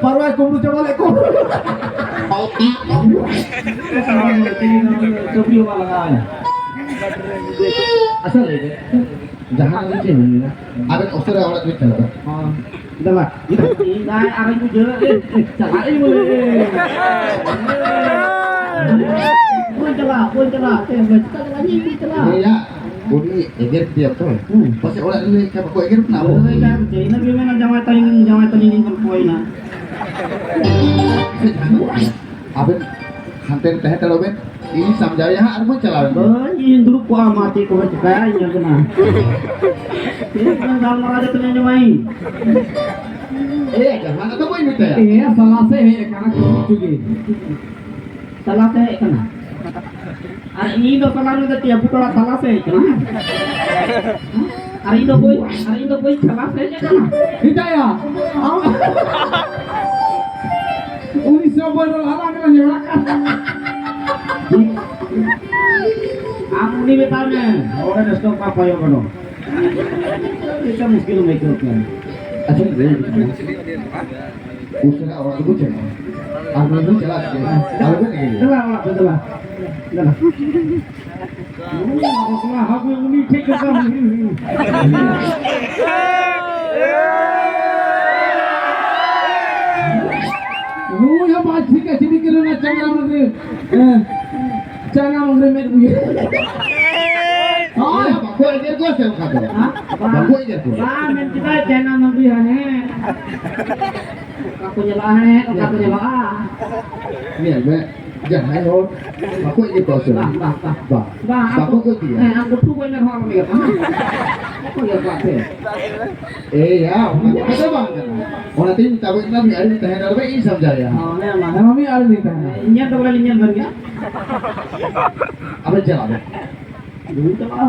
ᱯᱟᱨᱣᱟᱭ ᱠᱩᱢᱵᱽᱲᱩ ᱪᱟᱵᱟ ᱞᱮᱫ ᱠᱚ᱾ ᱪᱟᱹᱯᱲᱤ ᱦᱚᱸ ᱵᱟᱝ ᱞᱟᱜᱟᱣ ᱟᱭᱟ᱾ ᱟᱪᱪᱷᱟ, ᱞᱟᱹᱭ ᱵᱮᱱ, ᱡᱟᱦᱟᱸ ᱨᱮ ᱪᱮᱫ ᱦᱩᱭ ᱞᱮᱱᱟ? ᱟᱵᱮᱱ ᱩᱥᱟᱹᱨᱟ ᱚᱲᱟᱜ ᱵᱮᱱ ᱪᱟᱞᱟᱜᱼᱟ᱾ ᱦᱚᱸ᱾ ᱫᱮᱞᱟ᱾ ᱤᱧ ᱫᱟᱭ ᱟᱨᱚᱧ ᱵᱩᱡᱷᱟᱹᱣ ᱮᱫ, ᱪᱟᱞᱟᱜ ᱤᱧ ᱵᱚᱞᱮ᱾ ᱵᱟᱹᱧ ᱪᱟᱞᱟᱜ, ᱵᱟᱹᱧ ᱪᱟᱞᱟᱜ, ᱪᱮᱫ ᱮᱢ ᱞᱟᱹᱭ? ᱪᱮᱫᱟᱜ ᱪᱟᱞᱟᱜ ᱤᱧ? ᱵᱟᱹᱧ ᱪᱟᱞᱟᱜ᱾ ᱦᱮᱸᱭᱟ᱾ ᱩᱱᱤ ᱮᱜᱮᱨ ᱠᱮᱫᱮᱭᱟ ᱛᱚ᱾ ᱦᱩᱸ᱾ ᱯᱟᱥᱮ ᱚᱲᱟᱜ ᱨᱮ ᱞᱟᱹᱭ ᱠᱷᱟᱱ ᱵᱟᱠᱚ ᱮᱜᱮᱨ ᱵᱚᱱᱟ ᱟᱵᱚ᱾ ᱦᱳᱭ, ᱟᱨ ᱪᱮᱫ? ᱤᱱᱟᱹ ᱜᱮ ᱢᱮᱱᱟ, ᱡᱟᱶᱟᱭ ᱛᱟᱹᱞᱤᱧ, ᱡᱟᱶᱟᱭ ᱛᱟᱹᱞᱤᱧ ᱞᱤᱧ ᱜᱚᱞᱯᱷᱚᱭᱮᱱᱟ᱾ ᱥᱮ ᱡᱟᱦᱟᱱᱟᱜ ᱟᱵᱮᱱ ᱦᱟᱱᱛᱮ ᱨᱮ ᱛᱟᱦᱮᱸ ᱦᱟᱛᱟᱲᱚᱜ ᱵᱮᱱ, ᱤᱧ ᱥᱟᱢᱡᱟᱣᱮᱭᱟ ᱦᱟᱸᱜ ᱟᱨ ᱵᱚᱱ ᱪᱟᱞᱟᱣ ᱮᱱ ᱜᱮ᱾ ᱦᱳᱭ, ᱤᱧ ᱫᱩᱲᱩᱵ ᱠᱚᱜᱼᱟ, ᱢᱟ ᱪᱮᱫ ᱠᱚ ᱪᱤᱠᱟᱹᱭᱟ, ᱤᱧ ᱧᱮᱞ ᱠᱟᱱᱟ᱾ ᱪᱮᱫ ᱵᱮᱱ ᱜᱟᱞᱢᱟᱨᱟᱣ ᱡᱚᱛᱚ ᱟᱸᱡᱚᱢᱟᱭ? ᱮ, ᱡᱟᱦᱟᱱᱟᱜ ᱫᱚ ᱵᱟᱹᱧ ᱢᱮᱛᱟᱭᱟ᱾ ᱮ, ᱥᱟᱞᱟ ᱥᱮ ᱦᱮᱡ ᱟᱠᱟᱱᱟ, ᱠᱤᱪᱷᱩ ᱜᱮ᱾ ᱛᱟᱞᱟ ᱥᱮᱫ ᱦᱮᱡ ᱠᱟᱱᱟ᱾ ᱟᱨ ᱤᱧ ᱫᱚ ᱥᱟᱞᱟ ᱱᱩᱭ ᱫᱚ ᱪᱮᱫ ᱟᱵᱚ ᱯᱟᱲᱟ ᱛᱟᱞᱟ ᱥᱮᱫ ᱦᱮᱡ ᱠᱟᱱᱟ᱾ ᱟᱨ ᱤᱧ ᱫᱚ ᱵᱟᱹᱧ, ᱟᱨ ᱤᱧ ᱫᱚ ᱵᱟᱹᱧ ᱛᱟᱞᱟ ᱥᱮᱫ ᱦᱮᱡ ᱠᱟᱱᱟ᱾ ᱦᱤᱡᱟᱭᱟ᱾ ᱟᱢ ᱩᱱᱤᱥᱥᱚ ᱵᱚᱭ ᱨᱮ ᱦᱟᱨᱟ ᱠᱟᱱᱟ, ᱡᱚᱲᱟ ᱠᱟᱱᱟ᱾ ᱟᱢ ᱩᱱᱤ ᱢᱮᱛᱟᱭ ᱢᱮ, ᱚᱸᱰᱮ ᱥᱴᱚᱠ ᱢᱟ ᱯᱟᱭᱚᱜ ᱜᱟᱱᱚᱜ᱾ ᱪᱮᱫ ᱞᱮᱠᱟ ᱢᱩᱥᱠᱤᱞ ᱮᱢ ᱟᱹᱭᱠᱟᱹᱣ ᱠᱮᱭᱟ? ᱟᱪᱪᱷᱟ, ᱞᱟᱹᱭ ᱢᱮ᱾ ᱩᱥᱟᱹᱨᱟ ᱚᱲᱟᱜ ᱫᱚᱵᱚ ᱪᱟᱞᱟᱜᱼᱟ᱾ ᱟᱨ ᱱᱚᱰᱮ ᱵᱚ ᱪᱟᱞᱟᱜ ᱜᱮᱭᱟ᱾ ᱟᱞᱚ ᱵᱮᱱ ᱮᱜᱮᱨ ᱞᱮᱭᱟ᱾ ᱪᱟᱞᱟᱜ ᱚᱲᱟᱜ ᱛᱮ ᱪᱟᱞᱟᱜ᱾ ᱪᱟᱞᱟᱜ᱾ ᱱᱚᱣᱟ ᱵᱟᱯᱞᱟ ᱦᱟᱹᱵᱤ ᱩᱱᱤ ᱴᱷᱮᱡ ᱜᱮ ᱠᱟᱹᱢᱤ᱾ ᱱᱩᱭ ᱦᱚᱸ ᱵᱟᱭ ᱴᱷᱤᱠᱟ, ᱪᱤᱞᱤ ᱠᱟᱱᱟ ᱚᱱᱟ ᱪᱟᱝᱜᱽᱨᱟ ᱢᱟᱹᱜᱽᱨᱤ? ᱦᱮᱸ᱾ ᱪᱟᱝᱜᱽᱨᱟ ᱢᱟᱹᱜᱽᱨᱤ ᱢᱮᱫ ᱜᱩᱭᱟᱹ᱾ ᱦᱳᱭ᱾ ᱵᱟᱠᱚ ᱮᱜᱮᱨ ᱠᱚᱣᱟ ᱥᱮ ᱚᱱᱠᱟ ᱫᱚ? ᱦᱮᱸ? ᱵᱟᱠᱚ ᱮᱜᱮᱨ ᱠᱚᱣᱟ᱾ ᱵᱟᱝ, ᱢᱮᱱ ᱠᱮᱫᱟᱭ ᱪᱟᱭᱱᱟ ᱢᱟᱹᱜᱽᱨᱤ ᱦᱟᱱᱮ᱾ ᱚᱠᱟ ᱠᱚ ᱧᱮᱞᱚᱜᱼᱟ ᱦᱮᱸ, ᱚᱠᱟ ᱠᱚ ᱧᱮᱞᱚᱜᱼᱟ᱾ ᱧᱮᱞ ᱢᱮ, ᱡᱟᱦᱟᱸᱭ ᱦᱚᱲ ᱵᱟᱠᱚ ᱤᱫᱤ ᱠᱚᱣᱟ ᱥᱮ ᱵᱟᱝ, ᱵᱟᱝ, ᱵᱟᱝ᱾ ᱵᱟᱝ, ᱵᱟᱝ, ᱵᱟᱠᱚ ᱟᱵᱚ, ᱜᱚᱡᱮᱭᱟ᱾ ᱦᱮᱸ, ᱟᱵᱚ ᱴᱷᱩ ᱵᱚᱭᱞᱟᱨ ᱦᱚᱲ ᱞᱮᱠᱟ ᱠᱟᱱᱟ᱾ ᱵᱟᱠᱚ ᱤᱭᱟᱹ ᱠᱚᱣᱟ ᱥᱮ᱾ ᱮᱭᱟ, ᱚᱱᱟ ᱠᱟᱛᱷᱟ ᱫᱚ ᱵᱟᱝ ᱠᱟᱱᱟ᱾ ᱚᱱᱟᱛᱮᱧ ᱢᱮᱛᱟ ᱠᱚ ᱠᱟᱱᱟ, ᱢᱤᱫ ᱟᱲᱮ ᱛᱟᱦᱮᱸ ᱫᱟᱲᱮᱭᱟᱜ ᱤᱧ ᱥᱟᱢᱡᱷᱟᱣ ᱮᱭᱟ᱾ ᱦᱚᱸ, ᱦᱮᱸ, ᱢᱟ, ᱦᱮᱸ, ᱢᱟ, ᱢᱤᱫ ᱟᱲᱮ ᱞᱤᱧ ᱛᱟᱦᱮᱱᱟ᱾ ᱧᱮᱞ ᱫᱚ ᱵᱚᱞᱮ ᱞᱤᱧ ᱧᱮᱞ ᱵᱮᱱ ᱜᱮᱭᱟ᱾ ᱟᱵᱮᱱ ᱪᱟᱞᱟᱜ ᱵᱮᱱ᱾ ᱵᱟᱹᱧ ᱪᱟᱞᱟᱜᱼᱟ᱾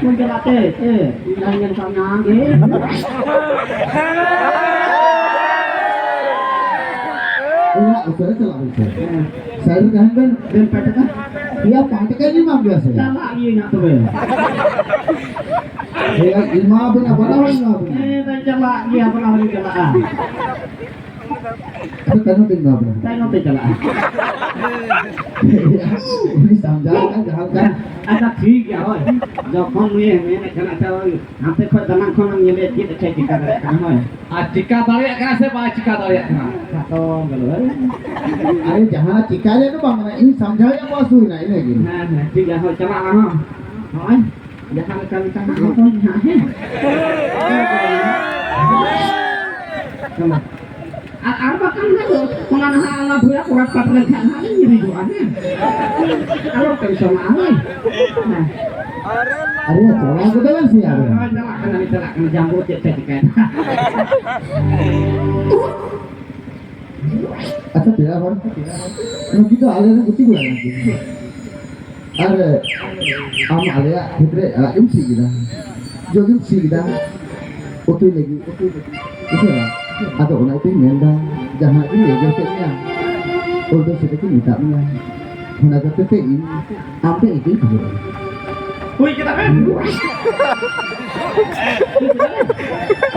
ᱵᱟᱹᱧ ᱪᱟᱞᱟᱜ ᱛᱮ, ᱮ, ᱤᱧ ᱞᱟᱝ ᱧᱮᱞ ᱠᱟᱜ ᱢᱮᱭᱟ ᱟᱢ ᱜᱮ᱾ ᱚᱲᱟᱜ ᱩᱥᱟᱹᱨᱟ ᱪᱟᱞᱟᱜ ᱵᱮᱱ ᱥᱮ᱾ ᱦᱮᱸ᱾ ᱥᱟᱭᱤᱰ ᱨᱮ ᱛᱟᱦᱮᱱ ᱵᱮᱱ᱾ ᱵᱮᱱ ᱯᱮ ᱴᱟᱠᱟ? ᱯᱮᱭᱟ ᱯᱟᱸᱪ ᱴᱟᱠᱟ ᱞᱤᱧ ᱮᱢᱟᱢ ᱜᱮᱭᱟ ᱥᱮ? ᱪᱟᱞᱟᱜ ᱜᱤᱭᱟᱹᱧ ᱦᱟᱸᱜ ᱛᱚᱵᱮ᱾ ᱦᱮᱸ, ᱮᱢᱟ ᱵᱮᱱᱟ, ᱵᱟᱱᱟ ᱦᱚᱲ ᱮᱢᱟ ᱵᱮᱱᱟ᱾ ᱦᱮᱸ, ᱵᱟᱹᱧ ᱪᱟᱞᱟᱜ ᱜᱮᱭᱟ, ᱵᱟᱱᱟ ᱦᱚᱲᱤᱧ ᱪᱟᱞᱟᱜᱼᱟ᱾ ᱟᱫᱚ ᱛᱟᱭᱱᱚᱢ ᱛᱮᱧ ᱮᱢᱟ ᱵᱮᱱᱟ᱾ ᱛᱟᱭᱱᱚᱢ ᱛᱮ ᱪᱟᱞᱟᱜᱼᱟ᱾ ᱩᱱᱤ ᱥᱟᱢᱡᱷᱟᱣ ᱞᱮᱠᱟ ᱡᱟᱦᱟᱸ ᱞᱮᱠᱟ᱾ ᱟᱪᱪᱷᱟ, ᱴᱷᱤᱠ ᱜᱮᱭᱟ, ᱦᱳᱭ᱾ ᱡᱚᱠᱷᱚᱱ ᱱᱩᱭᱮ ᱢᱮᱱᱮᱫ ᱠᱟᱱᱟ, ᱟᱪᱪᱷᱟ, ᱦᱳᱭ, ᱦᱟᱱᱛᱮ ᱠᱷᱚᱡ ᱫᱟᱱᱟᱝ ᱠᱷᱚᱱ ᱮᱢ ᱧᱮᱞᱮᱫ ᱪᱮᱫ ᱞᱮᱠᱟᱭ ᱪᱤᱠᱟ ᱫᱟᱲᱮᱭᱟᱜ ᱠᱟᱱᱟ, ᱦᱳᱭ᱾ ᱟᱨ ᱪᱤᱠᱟ ᱫᱟᱲᱮᱭᱟᱜ ᱠᱟᱱᱟ ᱥᱮ ᱵᱟᱭ ᱪᱤᱠᱟ ᱫᱟᱲᱮᱭᱟᱜ ᱠᱟᱱᱟ? ᱠᱷᱟᱴᱚ ᱜᱮᱞᱚ, ᱦᱳᱭ᱾ ᱟᱨᱮ, ᱡᱟᱦᱟᱱᱟᱜ ᱪᱤᱠᱟ ᱨᱮᱭᱟᱜ ᱫᱚ ᱵᱟᱝ ᱠᱟᱱᱟ, ᱤᱧ ᱥᱟᱢᱡᱷᱟᱣ ᱮᱫ ᱠᱚᱣᱟ ᱥᱩᱭ ᱱᱟ, ᱤᱱᱟᱹ ᱜᱮ᱾ ᱦᱮᱸ, ᱦᱮᱸ, ᱴᱷᱤᱠ ᱜᱮᱭᱟ, ᱦᱳᱭ, ᱪᱟᱞᱟᱜ ᱟᱞᱟᱝ, ᱦᱚᱸ᱾ ᱱᱚᱜᱼᱚᱭ ᱡᱟᱦᱟᱸ ᱞᱮᱠᱟ ᱞᱮᱠᱟ ᱦᱟᱸᱜ ᱦᱚᱯᱚᱱ ᱦᱟᱸᱜ, ᱦᱮᱸ᱾ ᱟᱨ, ᱟᱨ ᱵᱟᱠᱷᱟᱱ ᱫᱚ ᱚᱱᱟ ᱱᱟᱦᱟᱜ ᱚᱱᱟ ᱵᱷᱩᱭᱟ ᱠᱚᱲᱟ ᱯᱟᱴ ᱞᱮᱱᱠᱷᱟᱱ ᱱᱟᱦᱟᱜ ᱞᱤᱧ ᱧᱩᱨᱩ ᱜᱚᱜᱼᱟ, ᱦᱮᱸ᱾ ᱟᱞᱚ ᱴᱮᱱᱥᱚᱱᱚᱜᱼᱟ, ᱦᱳᱭ᱾ ᱦᱮᱸ᱾ ᱟᱨᱮ, ᱪᱟᱞᱟᱣ ᱠᱚᱫᱚ ᱵᱟᱝ ᱥᱮ ᱟᱨᱮ? ᱦᱳᱭ, ᱪᱟᱞᱟᱜ ᱠᱟᱱᱟ ᱞᱤᱧ, ᱪᱟᱞᱟᱜ ᱠᱟᱱᱟ, ᱡᱟᱢᱵᱚ ᱪᱮᱫ ᱯᱮ ᱪᱤᱠᱟᱹᱭᱮᱫᱟ? ᱟᱪᱪᱷᱟ, ᱯᱮᱲᱟ ᱦᱚᱲ, ᱱᱩᱠᱤᱱ ᱫᱚ ᱟᱞᱮ ᱨᱮᱱ ᱜᱟᱛᱮ ᱠᱚᱲᱟ ᱠᱟᱱᱟ ᱠᱤᱱ᱾ ᱟᱨ ᱟᱢ ᱟᱞᱮᱭᱟᱜ ᱠᱷᱮᱛ ᱨᱮ ᱟᱲᱟᱜ ᱜᱮᱢ ᱥᱤ ᱠᱮᱫᱟ, ᱡᱚ ᱜᱮᱢ ᱥᱤ ᱠᱮᱫᱟ, ᱩᱛᱩᱭ ᱞᱟᱹᱜᱤᱫ, ᱩᱛᱩᱭ ᱞᱟᱹᱜᱤᱫ᱾ ᱵᱩᱡᱷᱟᱹᱣ? ᱟᱫᱚ ᱚᱱᱟ ᱤᱭᱟᱹᱛᱮᱧ ᱢᱮᱱᱫᱟ, ᱡᱟᱦᱟᱸ ᱜᱮ ᱮᱜᱮᱨ ᱠᱮᱫ ᱢᱮᱭᱟ, ᱩᱞᱴᱟᱹ ᱥᱤᱫᱷᱟᱹ ᱠᱤᱱ ᱢᱮᱛᱟᱜ ᱢᱮᱭᱟ᱾ ᱚᱱᱟ ᱠᱷᱟᱹᱛᱤᱨ ᱛᱮ ᱤᱧ ᱟᱢ ᱴᱷᱮᱱ ᱤᱧ ᱠᱷᱚᱡᱚᱜ ᱠᱟᱱᱟ᱾ ᱦᱩᱭ ᱠᱮᱫᱟ ᱵᱮᱱ?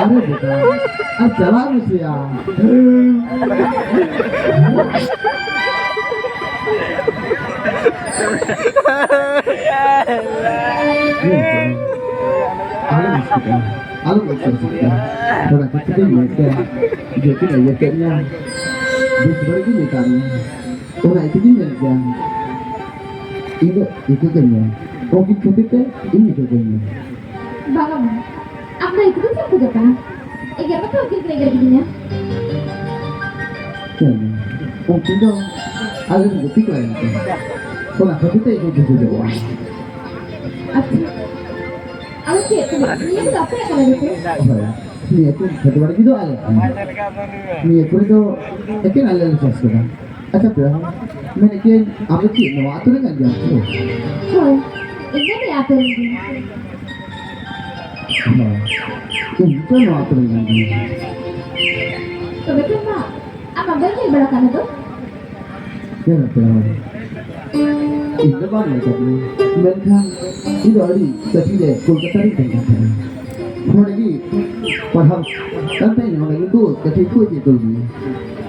ᱟᱨᱮ ᱵᱮᱴᱟ, ᱟᱨ ᱪᱟᱞᱟᱜ ᱢᱮᱥᱮᱭᱟ᱾ ᱟᱞᱚᱢ ᱟᱥᱠᱮᱛᱚᱜᱼᱟ, ᱟᱞᱚᱢ ᱟᱥᱠᱮᱛᱚᱜᱼᱟ᱾ ᱛᱷᱚᱲᱟ ᱠᱤᱪᱷᱩ ᱫᱤᱱ ᱧᱮᱞ ᱠᱮᱭᱟ, ᱡᱚᱛᱚ ᱤᱭᱟᱹ ᱠᱮᱫ ᱢᱮᱭᱟ, ᱵᱮᱥ ᱵᱟᱹᱲᱤᱡ ᱜᱮ ᱢᱮᱛᱟᱜ ᱢᱮᱭᱟ᱾ ᱚᱱᱟ ᱤᱫᱤ ᱜᱤᱧ ᱢᱮᱱ ᱠᱮᱭᱟ᱾ ᱤᱧ ᱫᱚ ᱤᱠᱟᱹ ᱠᱟᱹᱧ ᱢᱮ᱾ ᱩᱱᱠᱤᱱ ᱠᱷᱟᱹᱛᱤᱨ ᱛᱮ ᱤᱧ ᱤᱠᱟᱹ ᱠᱟᱹᱧ ᱢᱮ᱾ ᱵᱟᱝᱟ ᱢᱟ, ᱟᱢ ᱫᱚ ᱤᱠᱟᱹ ᱫᱚ ᱪᱮᱫ ᱠᱷᱚᱡᱚᱜ ᱠᱟᱱᱟ? ᱮᱜᱮᱨ ᱢᱟᱛᱚ ᱩᱱᱠᱤᱱ ᱠᱤᱱ ᱮᱜᱮᱨ ᱠᱤᱫᱤᱧᱟ᱾ ᱦᱮᱸ, ᱩᱱᱠᱤᱱ ᱫᱚ ᱟᱞᱮ ᱨᱮᱱ ᱜᱟᱛᱮ ᱠᱚᱲᱟ ᱠᱟᱱᱟ ᱠᱤᱱ᱾ ᱚᱱᱟ ᱠᱷᱟᱹᱛᱤᱨ ᱛᱮ ᱤᱠᱟᱹ ᱠᱚ ᱠᱷᱚᱡᱚᱜᱼᱟ᱾ ᱟᱪᱪᱷᱟ, ᱟᱫᱚ ᱪᱮᱫ ᱠᱚ ᱢᱮᱱᱟ? ᱱᱤᱭᱟᱹ ᱠᱚᱫᱚ ᱟᱯᱮᱭᱟᱜ ᱠᱟᱱᱟ ᱜᱮᱥᱮ? ᱦᱳᱭ, ᱱᱤᱭᱟᱹ ᱠᱚ ᱠᱷᱮᱛ ᱵᱟᱲᱜᱮ ᱫᱚ ᱟᱞᱮᱭᱟᱜ ᱠᱟᱱᱟ᱾ ᱱᱤᱭᱟᱹ ᱠᱚᱨᱮ ᱫᱚ ᱮᱠᱮᱱ ᱟᱞᱮ ᱞᱮ ᱪᱟᱥ ᱠᱟᱫᱟ᱾ ᱟᱪᱪᱷᱟ ᱯᱮᱲᱟ ᱦᱚᱲ, ᱢᱮᱱᱮᱫ ᱠᱤᱭᱟᱹᱧ, ᱟᱢ ᱫᱚ ᱪᱮᱫ ᱱᱚᱣᱟ ᱟᱹᱛᱩ ᱨᱮᱱ ᱠᱟᱱ ᱜᱮᱭᱟᱢ ᱛᱚ? ᱦᱳᱭ, ᱤᱧ ᱫᱚ ᱱᱤᱭᱟᱹ ᱟᱹᱛᱩ ᱨᱮᱱ ᱜᱮ᱾ ᱦᱳᱭ, ᱤᱧ ᱦᱚᱸ ᱱᱚᱣᱟ ᱟᱹᱛᱩ ᱨᱮᱱ ᱠᱟᱱ ᱜᱤᱭᱟᱹᱧ᱾ ᱛᱚᱵᱮ ᱠᱷᱟᱱ ᱢᱟ, ᱟᱢ ᱢᱟ ᱵᱟᱹᱧ ᱧᱮᱞ ᱵᱟᱲᱟ ᱠᱟᱜ ᱢᱮ ᱫᱚ᱾ ᱪᱮᱫ ᱯᱮᱲᱟ ᱦᱚᱲ? ᱤᱧ ᱫᱚ ᱵᱟᱝ ᱧᱮᱞ ᱠᱟᱫ ᱢᱮᱭᱟ, ᱢᱮᱱᱠᱷᱟᱱ ᱤᱧ ᱫᱚ ᱟᱹᱰᱤ ᱠᱟᱹᱴᱤᱡ ᱨᱮ ᱠᱳᱞᱠᱟᱛᱟ ᱨᱤᱧ ᱛᱟᱦᱮᱸ ᱠᱟᱱ ᱛᱟᱦᱮᱸᱱᱟ᱾ ᱱᱚᱰᱮ ᱜᱮ ᱯᱟᱲᱦᱟᱣ ᱠᱟᱱ ᱛᱟᱦᱮᱸ, ᱱᱚᱰᱮ ᱜᱮ ᱠᱳᱪ ᱠᱟᱹᱴᱤᱡ ᱠᱳᱪ ᱮ ᱠᱩᱞ ᱞᱤᱧᱟ᱾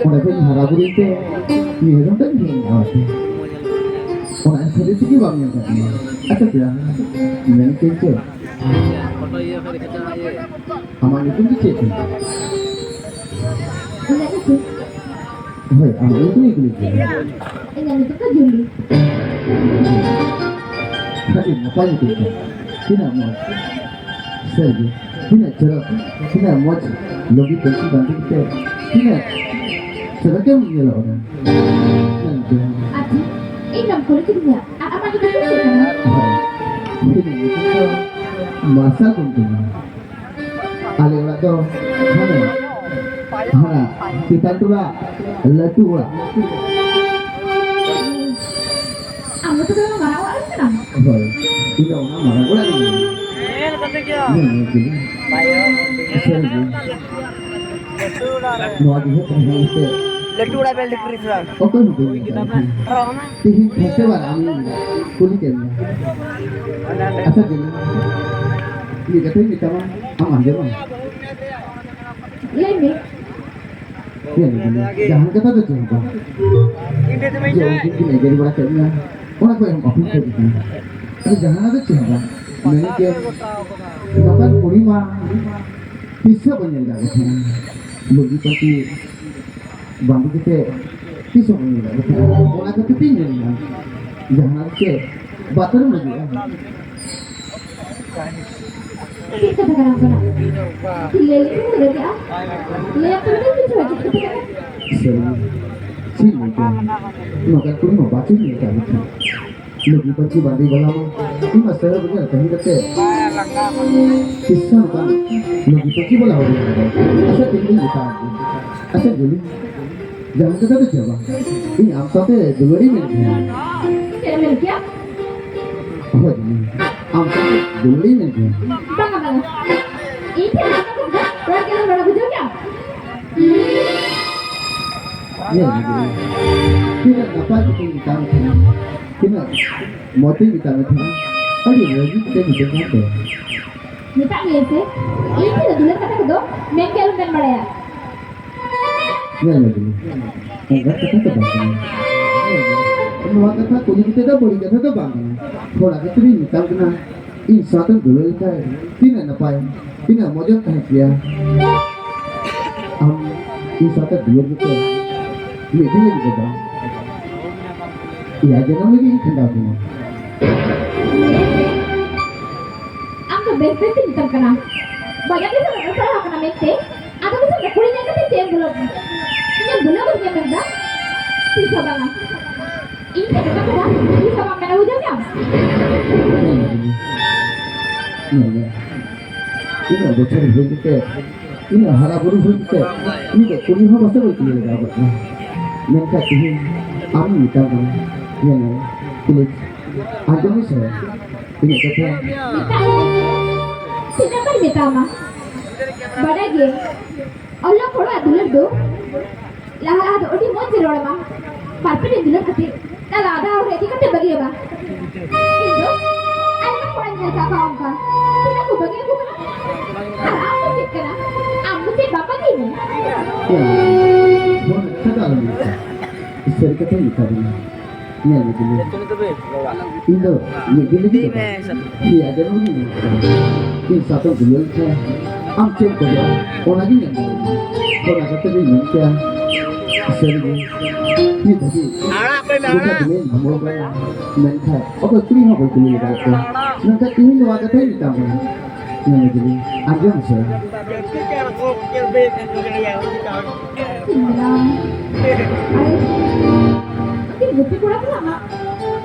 ᱚᱸᱰᱮ ᱠᱷᱚᱱ ᱤᱧ ᱦᱟᱨᱟ ᱵᱩᱨᱩᱭᱮᱱ ᱛᱮ ᱱᱤᱭᱟᱹ ᱫᱚᱢ ᱫᱚᱧ ᱦᱮᱡ ᱮᱱᱟ ᱟᱨᱠᱤ᱾ ᱚᱱᱟ ᱠᱷᱟᱹᱛᱤᱨ ᱛᱮᱜᱮ ᱵᱟᱢ ᱧᱮᱞ ᱠᱟᱫᱤᱧᱟ᱾ ᱟᱪᱪᱷᱟ ᱯᱮᱲᱟ, ᱢᱮᱱ ᱠᱮᱫ ᱪᱮᱫ? ᱟᱢᱟᱜ ᱧᱩᱛᱩᱢ ᱫᱚ ᱪᱮᱫ ᱠᱟᱱᱟ? ᱤᱧᱟᱹᱜ ᱧᱩᱛᱩᱢ? ᱦᱳᱭ, ᱟᱢᱟᱜ ᱧᱩᱛᱩᱢ ᱤᱧ ᱠᱩᱞᱤ ᱠᱮᱫ ᱢᱮᱭᱟ᱾ ᱤᱧᱟᱹᱜ ᱧᱩᱛᱩᱢ ᱫᱚ ᱡᱩᱞᱤ᱾ ᱟᱹᱰᱤ ᱱᱟᱯᱟᱭ ᱧᱩᱛᱩᱢ ᱛᱟᱢ᱾ ᱛᱤᱱᱟᱹᱜ ᱢᱚᱡᱽ᱾ ᱥᱟᱹᱨᱤᱜᱮ, ᱛᱤᱱᱟᱹᱜ ᱪᱚᱨᱚᱠ, ᱛᱤᱱᱟᱹᱜ ᱢᱚᱡᱽ ᱞᱩᱜᱤ ᱯᱟᱹᱧᱪᱤ ᱵᱟᱸᱫᱮ ᱠᱟᱛᱮ, ᱛᱤᱱᱟᱹᱜ ᱪᱚᱨᱚᱠᱮᱢ ᱧᱮᱞᱚᱜ ᱠᱟᱱᱟ᱾ ᱢᱮᱱᱛᱮ᱾ ᱟᱪᱪᱷᱟ, ᱤᱧ ᱫᱚᱢ ᱠᱩᱞᱤ ᱠᱤᱫᱤᱧᱟ, ᱟᱨ ᱟᱢᱟᱜ ᱧᱩᱛᱩᱢ ᱫᱚ ᱪᱮᱫ ᱠᱟᱱᱟ? ᱦᱳᱭ, ᱤᱧᱟᱹᱜ ᱧᱩᱛᱩᱢ ᱫᱚ ᱢᱟᱨᱥᱟᱞ ᱠᱚ ᱢᱮᱛᱟᱹᱧᱟ᱾ ᱟᱞᱮ ᱚᱲᱟᱜ ᱫᱚ ᱦᱟᱱᱮ, ᱦᱟᱱᱟ ᱪᱮᱛᱟᱱ ᱴᱚᱞᱟ, ᱞᱟᱹᱴᱩ ᱚᱲᱟᱜ᱾ ᱟᱢ ᱫᱚ ᱛᱚᱵᱮ ᱢᱟᱨᱟᱝ ᱚᱲᱟᱜ ᱨᱮᱱ ᱠᱟᱱᱟᱢ? ᱦᱳᱭ, ᱤᱧ ᱫᱚ ᱚᱱᱟ ᱢᱟᱨᱟᱝ ᱚᱲᱟᱜ ᱨᱮ ᱢᱮᱱᱟᱹᱧᱟ᱾ ᱧᱮᱞ ᱧᱮᱞ ᱛᱮᱜᱮ᱾ ᱥᱟᱹᱨᱤ ᱜᱮ᱾ ᱱᱚᱣᱟ ᱜᱮ ᱦᱩᱭᱩᱜ ᱠᱟᱱᱟ ᱦᱮᱸ ᱥᱮ᱾ ᱞᱟᱹᱴᱩ ᱚᱲᱟᱜ ᱵᱮᱞ ᱰᱤᱯᱨᱤᱥᱚᱱ᱾ ᱚᱠᱚᱭ ᱦᱚᱸ ᱵᱟᱹᱧ ᱢᱮᱛᱟᱫ ᱢᱮᱭᱟ᱾ ᱛᱮᱦᱮᱧ first ᱵᱟᱨ ᱟᱢᱤᱧ ᱠᱩᱞᱤ ᱠᱮᱫ ᱢᱮᱭᱟ᱾ ᱟᱪᱪᱷᱟ, ᱡᱮ ᱢᱤᱫ ᱠᱟᱛᱷᱟᱧ ᱢᱮᱛᱟᱢᱟ, ᱟᱢ ᱟᱸᱡᱚᱢᱟ? ᱞᱟᱹᱭ ᱢᱮ᱾ ᱪᱮᱫ ᱮᱢ ᱢᱮᱱᱟ? ᱡᱟᱦᱟᱱ ᱠᱟᱛᱷᱟ ᱫᱚ ᱪᱮᱫ ᱦᱚᱸ ᱵᱟᱝ᱾ ᱡᱮ ᱩᱱᱠᱤᱱ ᱠᱤᱱ ᱮᱜᱮᱨ ᱵᱟᱲᱟ ᱠᱮᱫ ᱢᱮᱭᱟ, ᱚᱱᱟ ᱠᱷᱚᱡ ᱮᱢ ᱵᱟᱹᱧ ᱠᱷᱚᱡ ᱠᱟᱱᱟ᱾ ᱟᱫᱚ ᱡᱟᱦᱟᱱᱟᱜ ᱫᱚ ᱪᱮᱫ ᱦᱚᱸ ᱵᱟᱝ᱾ ᱢᱮᱱᱮᱫ ᱪᱮᱫ, ᱱᱚᱝᱠᱟᱱ ᱠᱩᱲᱤ ᱢᱟ ᱛᱤᱥ ᱦᱚᱸ ᱵᱟᱹᱧ ᱧᱮᱞ ᱟᱠᱟᱫ ᱠᱚ ᱛᱟᱦᱮᱸᱱᱟ᱾ ᱞᱩᱜᱤ ᱯᱟᱹᱧᱪᱤ ᱵᱟᱸᱫᱮ ᱠᱟᱛᱮ ᱛᱤᱥ ᱦᱚᱸ ᱵᱟᱹᱧ ᱧᱮᱞ ᱟᱠᱟᱫ ᱠᱚ ᱛᱟᱦᱮᱸᱱᱟ᱾ ᱚᱱᱟ ᱠᱷᱟᱹᱛᱤᱨ ᱛᱤᱧ ᱢᱮᱱ ᱮᱫᱟ, ᱡᱟᱦᱟᱱᱟᱜ ᱫᱚ ᱪᱮᱫ ᱵᱟᱛᱚᱨ ᱮᱢ ᱵᱩᱡᱷᱟᱹᱣᱟ? ᱪᱮᱫ ᱠᱟᱛᱷᱟ ᱠᱟᱱᱟ ᱚᱱᱠᱟᱱᱟᱜ? ᱞᱟᱹᱭ ᱞᱮᱠᱷᱟᱱ ᱵᱚ ᱞᱟᱹᱭ ᱠᱮᱜᱼᱟ᱾ ᱞᱟᱹᱭ ᱟᱯᱮ ᱫᱚ ᱵᱟᱹᱧ ᱵᱩᱡᱷᱟᱹᱣᱟ, ᱪᱮᱫ ᱠᱟᱛᱷᱟ ᱠᱟᱱᱟ? ᱥᱟᱹᱨᱤ᱾ ᱪᱮᱫ ᱞᱟᱹᱭ ᱠᱮᱜᱼᱟ? ᱱᱚᱝᱠᱟ ᱠᱩᱲᱤ ᱢᱟ ᱵᱟᱪᱚᱧ ᱧᱮᱞ ᱠᱟᱜ ᱢᱮ᱾ ᱞᱩᱜᱤ ᱯᱟᱹᱧᱪᱤ ᱵᱟᱸᱫᱮ ᱵᱟᱞᱟ ᱢᱟ ᱤᱧ ᱢᱟ ᱥᱟᱹᱨᱤ ᱵᱩᱡᱷᱟᱹᱣ ᱛᱟᱦᱮᱸ ᱠᱟᱛᱮ᱾ ᱛᱤᱥ ᱦᱚᱸ ᱱᱚᱝᱠᱟ ᱞᱩᱜᱤ ᱯᱟᱹᱧᱪᱤ ᱵᱟᱞᱟ ᱦᱚᱲ ᱤᱧ ᱧᱮᱞ ᱠᱟᱫᱟ᱾ ᱟᱪᱪᱷᱟ, ᱛᱮᱦᱮᱧ ᱫᱚᱧ ᱢᱮᱛᱟᱣ ᱠᱚᱣᱟ᱾ ᱟᱪᱪᱷᱟ, ᱡᱩᱞᱤ, ᱡᱟᱦᱟᱸ ᱠᱟᱛᱷᱟ ᱫᱚ ᱪᱮᱫ ᱵᱟᱝ, ᱤᱧ ᱟᱢ ᱥᱟᱶᱛᱮ ᱫᱩᱞᱟᱹᱲᱤᱧ ᱢᱮᱱ ᱠᱮᱭᱟ᱾ ᱪᱮᱫ ᱮᱢ ᱢᱮᱱ ᱠᱮᱭᱟ? ᱦᱳᱭ, ᱟᱢ ᱥᱟᱶᱛᱮ ᱫᱩᱞᱟᱹᱲᱤᱧ ᱢᱮᱱ ᱠᱮᱭᱟ᱾ ᱵᱟᱝᱟ, ᱵᱟᱝᱟ᱾ ᱤᱧ ᱴᱷᱮᱱ ᱟᱢ ᱠᱟᱛᱷᱟ ᱫᱚ ᱨᱚᱲ ᱜᱮᱞᱟᱝ ᱨᱚᱲᱟ, ᱵᱩᱡᱷᱟᱹᱣ ᱠᱮᱭᱟᱢ? ᱧᱮᱞ ᱢᱮ, ᱛᱤᱱᱟᱹᱜ ᱱᱟᱯᱟᱭ ᱠᱟᱛᱷᱟᱧ ᱢᱮᱛᱟᱢ ᱛᱟᱦᱮᱸᱱᱟ, ᱛᱤᱱᱟᱹᱜ ᱢᱚᱡᱽ ᱤᱧ ᱢᱮᱛᱟᱢ ᱢᱮ ᱛᱟᱦᱮᱸᱱᱟ, ᱟᱹᱰᱤ ᱨᱟᱹᱜᱤ ᱠᱟᱛᱮ ᱢᱤᱛᱟᱹᱧ ᱠᱟᱱ ᱛᱟᱦᱮᱸᱱᱟ᱾ ᱢᱮᱛᱟᱜ ᱢᱮᱭᱟ ᱥᱮ, ᱤᱧ ᱴᱷᱮᱱ ᱫᱚ ᱫᱩᱞᱟᱹᱲ ᱠᱟᱛᱷᱟ ᱠᱚᱫᱚ ᱢᱮᱱ ᱜᱮ ᱟᱞᱚᱢ ᱢᱮᱱ ᱵᱟᱲᱟᱭᱟ᱾ ᱧᱮᱞ ᱢᱮ ᱡᱩᱞᱤ, ᱚᱱᱠᱟᱱ ᱠᱟᱛᱷᱟ ᱫᱚ ᱵᱟᱝ ᱠᱟᱱᱟ᱾ ᱧᱮᱞ ᱢᱮ, ᱱᱚᱣᱟ ᱠᱟᱛᱷᱟ ᱠᱩᱞᱤ ᱠᱟᱛᱮ ᱫᱚ ᱵᱟᱹᱲᱤᱡ ᱠᱟᱛᱷᱟ ᱫᱚ ᱵᱟᱝ ᱠᱟᱱᱟ᱾ ᱛᱷᱚᱲᱟ ᱠᱟᱛᱮ ᱤᱧ ᱢᱮᱛᱟᱢ ᱠᱟᱱᱟ, ᱤᱧ ᱥᱟᱶᱛᱮᱢ ᱫᱩᱞᱟᱹᱲ ᱞᱮᱠᱷᱟᱡ ᱛᱤᱱᱟᱹᱜ ᱱᱟᱯᱟᱭ, ᱛᱤᱱᱟᱹᱜ ᱢᱚᱡᱮᱢ ᱛᱟᱦᱮᱸ ᱠᱮᱭᱟ᱾ ᱟᱢ ᱤᱧ ᱥᱟᱶᱛᱮ ᱫᱩᱞᱟᱹᱲ ᱠᱟᱛᱮ ᱢᱤᱫ ᱫᱤᱱ ᱞᱟᱹᱜᱤᱫ ᱫᱚ ᱵᱟᱝ, ᱮᱭᱟᱭ ᱡᱚᱱᱚᱢ ᱞᱟᱹᱜᱤᱫ ᱤᱧ ᱠᱷᱟᱸᱰᱟᱣ ᱠᱮᱢᱟ᱾ ᱟᱢ ᱫᱚ ᱵᱮᱥ ᱵᱮᱥ ᱛᱮᱧ ᱢᱮᱛᱟᱢ ᱠᱟᱱᱟ, ᱵᱟᱡᱟᱨ ᱫᱤᱥᱚᱢ ᱨᱮ ᱯᱟᱲᱦᱟᱣ ᱠᱟᱱᱟ ᱢᱮᱱᱛᱮ, ᱟᱫᱚ ᱫᱤᱥᱚᱢ ᱨᱮ ᱠᱩᱲᱤ ᱧᱮᱞ ᱠᱟᱛᱮ ᱪᱮᱫ ᱮᱢ ᱵᱩᱞᱟᱹᱣ? ᱤᱧᱮᱢ ᱵᱩᱞᱟᱹᱣ ᱠᱟᱫᱤᱧᱟ ᱢᱮᱱᱫᱟ? ᱛᱤᱥ ᱦᱚᱸ ᱵᱟᱝᱟ᱾ ᱤᱧ ᱴᱷᱮᱱ ᱢᱮᱛᱟ ᱠᱚᱣᱟ, ᱛᱤᱥ ᱦᱚᱸ ᱵᱟᱢ ᱢᱮᱱᱟ, ᱵᱩᱡᱷᱟᱹᱣ ᱠᱮᱫᱟᱢ? ᱧᱮᱞ ᱢᱮ, ᱧᱮᱞ ᱢᱮ᱾ ᱤᱱᱟᱹᱜ ᱵᱚᱪᱷᱚᱨ ᱦᱩᱭ ᱠᱟᱛᱮ, ᱤᱱᱟᱹᱜ ᱦᱟᱨᱟ ᱵᱩᱨᱩ ᱦᱩᱭ ᱠᱟᱛᱮ, ᱤᱧ ᱫᱚ ᱠᱩᱲᱤ ᱦᱚᱸ ᱵᱟᱥᱮ ᱵᱟᱹᱧ ᱠᱩᱞᱤ ᱞᱮᱫᱟ ᱟᱠᱟᱫ ᱠᱚᱣᱟ᱾ ᱢᱮᱱᱠᱷᱟᱱ ᱛᱮᱦᱮᱧ ᱟᱢᱤᱧ ᱢᱮᱛᱟᱢ ᱠᱟᱱᱟ, ᱧᱮᱞ ᱢᱮ, ᱯᱞᱤᱡᱽ, ᱟᱸᱡᱚᱢ ᱢᱮᱥᱮ ᱤᱧᱟᱹᱜ ᱠᱟᱛᱷᱟ᱾ ᱢᱮᱛᱟᱜ ᱢᱮ᱾ ᱛᱤᱱᱟᱹᱜ ᱵᱟᱨ ᱢᱮᱛᱟᱢᱟ? ᱵᱟᱰᱟᱭ ᱜᱮ, ᱚᱞᱚᱜ ᱦᱚᱲᱟᱜ ᱫᱩᱞᱟᱹᱲ ᱫᱚ ᱞᱟᱦᱟ ᱞᱟᱦᱟ ᱫᱚ ᱟᱹᱰᱤ ᱢᱚᱡᱽ ᱜᱮ ᱨᱚᱲ ᱟᱢᱟ᱾ ᱵᱟᱨ ᱯᱮ ᱫᱤᱱ ᱫᱩᱞᱟᱹᱲ ᱠᱟᱛᱮ ᱛᱟᱞᱟ ᱟᱫᱷᱟ ᱦᱚᱨ ᱨᱮ ᱤᱫᱤ ᱠᱟᱛᱮ ᱵᱟᱹᱜᱤᱭᱟᱢᱟ᱾ ᱤᱧ ᱫᱚ ᱟᱭᱢᱟ ᱦᱚᱲᱤᱧ ᱧᱮᱞ ᱠᱟᱜ ᱠᱚᱣᱟ ᱚᱱᱠᱟ᱾ ᱛᱤᱱᱟᱹᱜ ᱠᱚ ᱵᱟᱹᱜᱤ ᱟᱹᱜᱩ ᱠᱟᱱᱟ᱾ ᱟᱨ ᱟᱢ ᱫᱚ ᱪᱮᱫ ᱠᱟᱱᱟ? ᱟᱢ ᱫᱚ ᱪᱮᱫ ᱵᱟᱢ ᱵᱟᱹᱜᱤᱭᱟᱹᱧᱟ? ᱵᱚᱱ ᱠᱷᱟᱴᱟᱣ ᱞᱟᱹᱜᱤᱫ ᱥᱟᱹᱨᱤ ᱠᱟᱛᱷᱟᱧ ᱢᱮᱛᱟ ᱵᱚᱱᱟ᱾ ᱧᱮᱞ ᱢᱮ ᱫᱩᱞᱟᱹᱲ, ᱤᱧ ᱫᱚ ᱢᱤᱫ ᱫᱤᱱ ᱞᱟᱹᱜᱤᱫ ᱫᱚ ᱵᱟᱝ, ᱤᱧ ᱟᱹᱰᱤ ᱦᱚᱲ ᱜᱤᱧ ᱧᱮᱞ ᱠᱚᱣᱟ᱾ ᱤᱧ ᱥᱟᱶᱛᱮᱢ ᱫᱩᱞᱟᱹᱲ ᱠᱷᱟᱱ ᱟᱢ ᱪᱮᱫ ᱮᱢ ᱠᱷᱚᱡᱚᱜᱼᱟ, ᱚᱱᱟᱜᱤᱧ ᱮᱢ ᱫᱟᱲᱮᱭᱟᱢᱟ᱾ ᱚᱱᱟ ᱠᱟᱛᱮ ᱫᱚᱧ ᱢᱮᱱ ᱠᱮᱭᱟ, ᱥᱟᱹᱨᱤᱜᱮ, ᱱᱤᱛ ᱫᱷᱟᱹᱵᱤᱡ ᱜᱚᱴᱟ ᱫᱩᱱᱤᱭᱟᱹᱧ ᱵᱷᱨᱚᱢᱚᱲ ᱵᱟᱲᱟᱭᱟ, ᱢᱮᱱᱠᱷᱟᱱ ᱚᱠᱚᱭ ᱠᱩᱲᱤ ᱦᱚᱸ ᱵᱟᱹᱧ ᱠᱩᱞᱤ ᱟᱠᱟᱫ ᱠᱚᱣᱟ᱾ ᱢᱮᱱᱠᱷᱟᱱ ᱛᱮᱦᱮᱧ ᱱᱚᱣᱟ ᱠᱟᱛᱷᱟᱧ ᱢᱮᱛᱟᱢ ᱠᱟᱱᱟ, ᱧᱮᱞ ᱢᱮ ᱫᱩᱞᱟᱹᱲ, ᱟᱸᱡᱚᱢ ᱢᱮᱥᱮ᱾ ᱤᱧ ᱫᱚ ᱵᱟᱝ᱾ ᱟᱨ ᱩᱱᱠᱤᱱ ᱜᱩᱯᱤ ᱠᱚᱲᱟ ᱠᱚ ᱟᱢᱟᱜ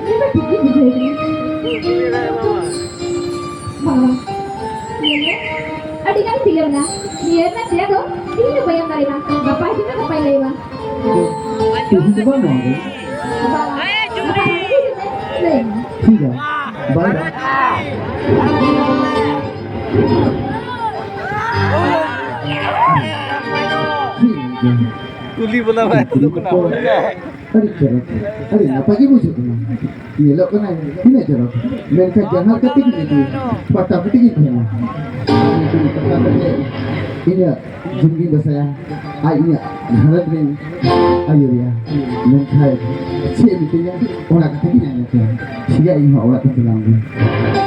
ᱱᱤᱭᱟᱹ ᱫᱚ ᱴᱷᱤᱠ ᱜᱮ ᱵᱩᱡᱷᱟᱹᱣ ᱠᱟᱱᱟ᱾ ᱵᱟᱝ, ᱵᱟᱝ᱾ ᱧᱮᱞ ᱢᱮ, ᱟᱹᱰᱤ ᱜᱟᱱ ᱵᱤᱞᱚᱢ ᱮᱱᱟ᱾ ᱱᱤᱭᱟᱹ ᱨᱮᱱᱟᱜ ᱛᱮᱞᱟ ᱫᱚ ᱛᱤᱦᱤᱧ ᱫᱚ ᱵᱟᱹᱧ ᱮᱢ ᱫᱟᱲᱮᱭᱟᱢᱟ᱾ ᱜᱟᱯᱟ ᱦᱤᱡᱩᱜ ᱢᱮ, ᱜᱟᱯᱟᱧ ᱞᱟᱹᱭ ᱟᱢᱟ᱾ ᱛᱤᱦᱤᱧ ᱫᱚ ᱵᱟᱝ ᱱᱚᱣᱟ ᱫᱚ᱾ ᱵᱟᱝ, ᱜᱟᱯᱟ ᱦᱟᱸᱰᱮ ᱜᱮ ᱦᱤᱡᱩᱜ ᱢᱮ, ᱞᱟᱹᱭ ᱟᱢᱟ᱾ ᱴᱷᱤᱠ ᱜᱮᱭᱟ, ᱵᱟᱭ ᱵᱟᱭ᱾ ᱴᱷᱤᱠ ᱜᱮᱭᱟ᱾ ᱠᱩᱞᱤ ᱵᱚᱞᱟ ᱵᱟᱭ ᱛᱩᱫᱩᱜ ᱠᱟᱱᱟ᱾ ᱟᱹᱰᱤ ᱪᱚᱨᱚᱠ, ᱟᱹᱰᱤ ᱱᱟᱯᱟᱭ ᱜᱮ ᱵᱩᱡᱷᱟᱹᱜ ᱠᱟᱱᱟ᱾ ᱧᱮᱞᱚᱜ ᱠᱟᱱᱟ ᱛᱤᱱᱟᱹᱜ ᱪᱚᱨᱚᱠ, ᱢᱮᱱᱠᱷᱟᱱ ᱡᱟᱦᱟᱸ ᱞᱮᱠᱟ ᱛᱮᱜᱮ ᱡᱩᱫᱤ ᱯᱟᱴᱟ ᱯᱤᱴᱤ ᱜᱮ ᱛᱟᱦᱮᱱᱟ, ᱩᱱᱤ ᱯᱟᱴᱟ ᱯᱤᱴᱤ ᱤᱧᱟᱹᱜ ᱡᱤᱣᱤ ᱫᱟᱥᱟᱭᱟ, ᱟᱡ ᱤᱧᱟᱹᱜ ᱜᱷᱟᱨᱚᱸᱡᱽ ᱨᱮᱱ ᱟᱹᱭᱩᱨᱤᱭᱟ᱾ ᱢᱮᱱᱠᱷᱟᱱ ᱪᱮᱫ ᱮ ᱢᱤᱛᱟᱹᱧᱟ, ᱚᱱᱟ ᱠᱟᱛᱷᱟ ᱜᱤᱧ ᱟᱸᱡᱚᱢ ᱛᱟᱭᱟ᱾ ᱴᱷᱤᱠ ᱜᱮᱭᱟ, ᱤᱧ ᱦᱚᱸ ᱚᱲᱟᱜ ᱛᱮᱧ ᱪᱟᱞᱟᱣ ᱞᱮᱱ ᱜᱮ᱾